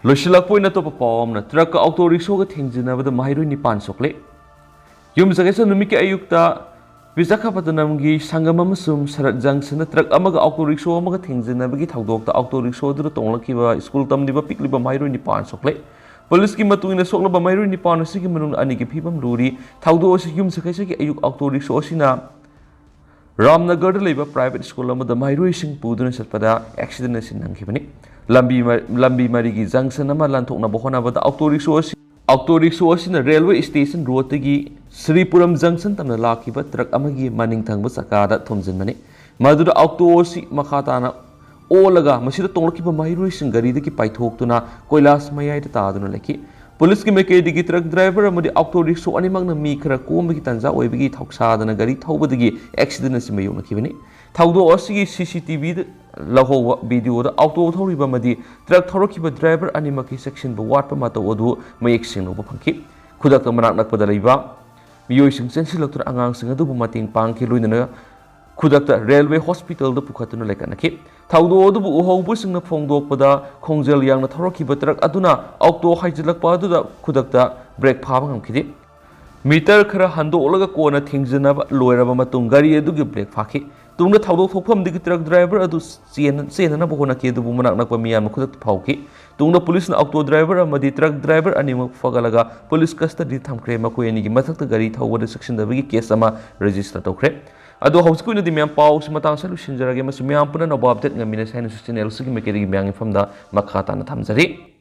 ꯂꯣꯏꯁꯤꯜꯂꯛꯄ ꯑꯣꯏꯅ ꯑꯇꯣꯞꯄ ꯄꯥꯎ ꯑꯃꯅ, ꯇ꯭ꯔꯛꯀ ꯑꯣꯇꯣ ꯔꯤꯛꯁꯣꯒ ꯊꯦꯡꯖꯤꯟꯅꯕꯗ ꯃꯍꯩꯔꯣꯏ ꯅꯤꯄꯥꯟ ꯁꯣꯛꯂꯦ꯫ ꯌꯨꯝꯁꯀꯩꯁ ꯅꯨꯃꯤꯠꯀꯤ ꯑꯌꯨꯛꯇ ꯕꯤꯁꯥꯈꯥꯄꯠꯇꯅꯝꯒꯤ ꯁꯪꯒꯝ ꯑꯃꯁꯨꯡ ꯁꯔꯠ ꯖꯪꯁꯟꯗ ꯇ꯭ꯔꯛ ꯑꯃꯒ ꯑꯣꯇꯣ ꯔꯤꯛꯁꯣ ꯑꯃꯒ ꯊꯦꯡꯖꯤꯟꯅꯕꯒꯤ ꯊꯧꯗꯣꯛꯇ ꯑꯣꯇꯣ ꯔꯤꯛꯁꯣ ꯑꯗꯨꯗ ꯇꯣꯡꯂꯛꯈꯤꯕ ꯁ꯭ꯀꯨꯜ ꯇꯝꯂꯤꯕ ꯄꯤꯛꯂꯤꯕ ꯃꯍꯩꯔꯣꯏ ꯅꯤꯄꯥꯟ ꯁꯣꯛꯂꯦ꯫ ꯄꯨꯂꯤꯁꯀꯤ ꯃꯇꯨꯡ ꯏꯟꯅ ꯁꯣꯛꯂꯕ ꯃꯍꯩꯔꯣꯏ ꯅꯤꯄꯥꯟ ꯑꯁꯤꯒꯤ ꯃꯅꯨꯡꯗ ꯑꯅꯤꯒꯤ ꯐꯤꯕꯝ ꯂꯨꯔꯤ꯫ ꯊꯧꯗꯣꯛ ꯑꯁꯤ ꯌꯨꯝꯁꯀꯩꯁꯒꯤ ꯑꯌꯨꯛ ꯑꯣꯇꯣ ꯔꯤꯛꯁꯣ ꯑꯁꯤꯅ ꯔꯥꯝꯅꯒꯔꯗ ꯂꯩꯕ private school ꯑꯃꯗ ꯃꯍꯩꯔꯣꯏꯁꯤꯡ ꯄꯨꯗꯨꯅ ꯆꯠꯄꯗ accident ꯑꯁꯤ ꯅꯪꯈꯤꯕꯅꯤ꯫ ꯂꯝꯕꯤ ꯃ-, ꯂꯝꯕꯤ ꯃꯔꯤꯒꯤ junction ꯑꯃ ꯂꯥꯟꯊꯣꯛꯅꯕ ꯍꯣꯠꯅꯕꯗ ꯑꯣꯇꯣ ꯔꯤꯛꯁꯣ ꯑꯁꯤ, ꯑꯣꯇꯣ ꯔꯤꯛꯁꯣ ꯑꯁꯤꯅ railway station road ꯇꯒꯤ ꯁ꯭ꯔꯤꯄꯨꯔꯝ junction ꯇꯝꯅ ꯂꯥꯛꯈꯤꯕ ꯇ꯭ꯔꯛ ꯑꯃꯒꯤ ꯃꯅꯤꯡ ꯊꯪꯕ ꯆꯀꯥꯗ ꯊꯣꯝꯖꯤꯟꯕꯅꯤ꯫ ꯃꯗꯨꯗ ꯑꯣꯇꯣ ꯑꯁꯤ ꯃꯈꯥ ꯇꯥꯅ ꯑꯣꯜꯂꯒ ꯃꯁꯤꯗ ꯇꯣꯡꯂꯛꯈꯤꯕ ꯃꯍꯩꯔꯣꯏꯁꯤꯡ ꯒꯥꯔꯤꯗꯒꯤ ꯄꯥꯏꯊꯣꯛꯇꯨꯅ ꯀꯣꯏꯂꯥꯁ ꯃꯌꯥꯏꯗ ꯇꯥꯗꯨꯅ ꯂꯩꯈꯤ꯫ ꯄꯨꯂꯤꯁꯀꯤ ꯃꯥꯏꯀꯩꯗꯒꯤ ꯇ꯭ꯔꯛ ꯗ꯭ꯔꯥꯏꯚꯔ ꯑꯃꯗꯤ ꯑꯣꯇꯣ ꯔꯤꯛꯁꯣ ꯑꯅꯤꯃꯛꯅ ꯃꯤ ꯈꯔ ꯀꯣꯝꯕꯒꯤ ꯇꯥꯟꯖꯥ ꯑꯣꯏꯕꯒꯤ ꯊꯧꯁꯥꯗꯅ ꯒꯥꯔꯤ ꯊꯧꯕꯗꯒꯤ accident ꯑꯁꯤ ꯃꯥꯌꯣꯛꯅꯈꯤꯕꯅꯤ꯫ ꯊꯧꯗꯣꯛ ꯑꯁꯤꯒꯤ C C T V ꯗ ꯂꯧꯍꯧꯕ video ꯗ ꯑꯣꯇꯣ ꯊꯧꯔꯤꯕ ꯑꯃꯗꯤ ꯇ꯭ꯔꯛ ꯊꯧꯔꯛꯈꯤꯕ ꯗ꯭ꯔꯥꯏꯚꯔ ꯑꯅꯤꯃꯛꯀꯤ ꯆꯦꯛꯁꯤꯟꯕ ꯋꯥꯠꯄ ꯃꯇꯧ ꯑꯗꯨ ꯃꯌꯦꯛ ꯁꯦꯡꯅ ꯎꯕ ꯐꯪꯈꯤ꯫ ꯈꯨꯗꯛꯇ ꯃꯅꯥꯛ ꯅꯛꯄꯗ ꯂꯩꯕ ꯃꯤꯑꯣꯏꯁꯤꯡ ꯆꯦꯟꯁꯤꯜꯂꯛꯇꯨꯅ ꯑꯉꯥꯡꯁꯤꯡ ꯑꯗꯨꯕꯨ ꯃꯇꯦꯡ ꯄꯥꯡꯈꯤ, ꯂꯣꯏꯅꯅ ꯈꯨꯗꯛꯇ railway hospital ꯗ ꯄꯨꯈꯠꯇꯨꯅ ꯂꯩꯈꯠꯅꯈꯤ꯫ ꯊꯧꯗꯣꯛ ꯑꯗꯨꯕꯨ ꯎꯍꯧꯕꯁꯤꯡꯅ ꯐꯣꯡꯗꯣꯛꯄꯗ, ꯈꯣꯡꯖꯦꯜ ꯌꯥꯡꯅ ꯊꯧꯔꯛꯈꯤꯕ ꯇ꯭ꯔꯛ ꯑꯗꯨꯅ ꯑꯣꯇꯣ ꯍꯥꯏꯖꯤꯜꯂꯛꯄ ꯑꯗꯨꯗ ꯈꯨꯗꯛꯇ ꯕ꯭ꯔꯦꯛ ꯐꯥꯕ ꯉꯝꯈꯤꯗꯦ꯫ ꯃꯤꯇꯔ ꯈꯔ ꯍꯟꯗꯣꯛꯂꯒ ꯀꯣꯟꯅ ꯊꯦꯡꯖꯤꯟꯅꯕ ꯂꯣꯏꯔꯕ ꯃꯇꯨꯡ ꯒꯥꯔꯤ ꯑꯗꯨꯒꯤ ꯕ꯭ꯔꯦꯛ ꯐꯥꯈꯤ꯫ ꯇꯨꯡꯗ ꯊꯧꯗꯣꯛ ꯊꯣꯛꯐꯝꯗꯒꯤ ꯇ꯭ꯔꯛ ꯗ꯭ꯔꯥꯏꯚꯔ ꯑꯗꯨ ꯆꯦꯟ-, ꯆꯦꯟꯅꯅꯕ ꯍꯣꯠꯅꯈꯤ, ꯑꯗꯨꯕꯨ ꯃꯅꯥꯛ ꯅꯛꯄ ꯃꯤꯌꯥꯝꯅ ꯈꯨꯗꯛꯇ ꯐꯥꯎꯈꯤ꯫ ꯇꯨꯡꯗ ꯄꯨꯂꯤꯁꯅ ꯑꯣꯇꯣ ꯗ꯭ꯔꯥꯏꯚꯔ ꯑꯃꯗꯤ ꯇ꯭ꯔꯛ ꯗ꯭ꯔꯥꯏꯚꯔ ꯑꯅꯤꯃꯛ ꯐꯒꯠꯂꯒ ꯄꯨꯂꯤꯁ custody ꯗ ꯊꯝꯈ꯭ꯔꯦ꯫ ꯃꯈꯣꯏ ꯑꯅꯤꯒꯤ ꯃꯊꯛꯇ ꯒꯥꯔꯤ ꯊꯧꯕꯗ ꯆꯦꯛꯁꯤꯟꯗꯕꯒꯤ case ꯑꯃ register ꯇꯧꯈ꯭ꯔꯦ꯫ ꯑꯗꯣ ꯍꯧꯖꯤꯛꯀꯤ ꯑꯣꯏꯅꯗꯤ ꯃꯌꯥꯝ ꯄꯥꯎꯁꯤ ꯃꯇꯥꯡ ꯑꯁꯤꯗ ꯂꯣꯏꯁꯤꯟꯖꯔꯒꯦ, ꯑꯃꯁꯨꯡ ꯃꯌꯥꯝ ꯄꯨꯟꯅ ꯑꯅꯧꯕ update ꯉꯝꯃꯤꯟꯅꯁꯤ ꯍꯥꯏꯅꯁꯨ channel ꯑꯁꯤꯒꯤ ꯃꯥꯏꯀꯩꯗꯒꯤ ꯃꯌꯥꯝꯒꯤ ꯃꯐꯝꯗ ꯃꯈꯥ ꯇꯥꯅ ꯊꯝꯖꯔꯤ꯫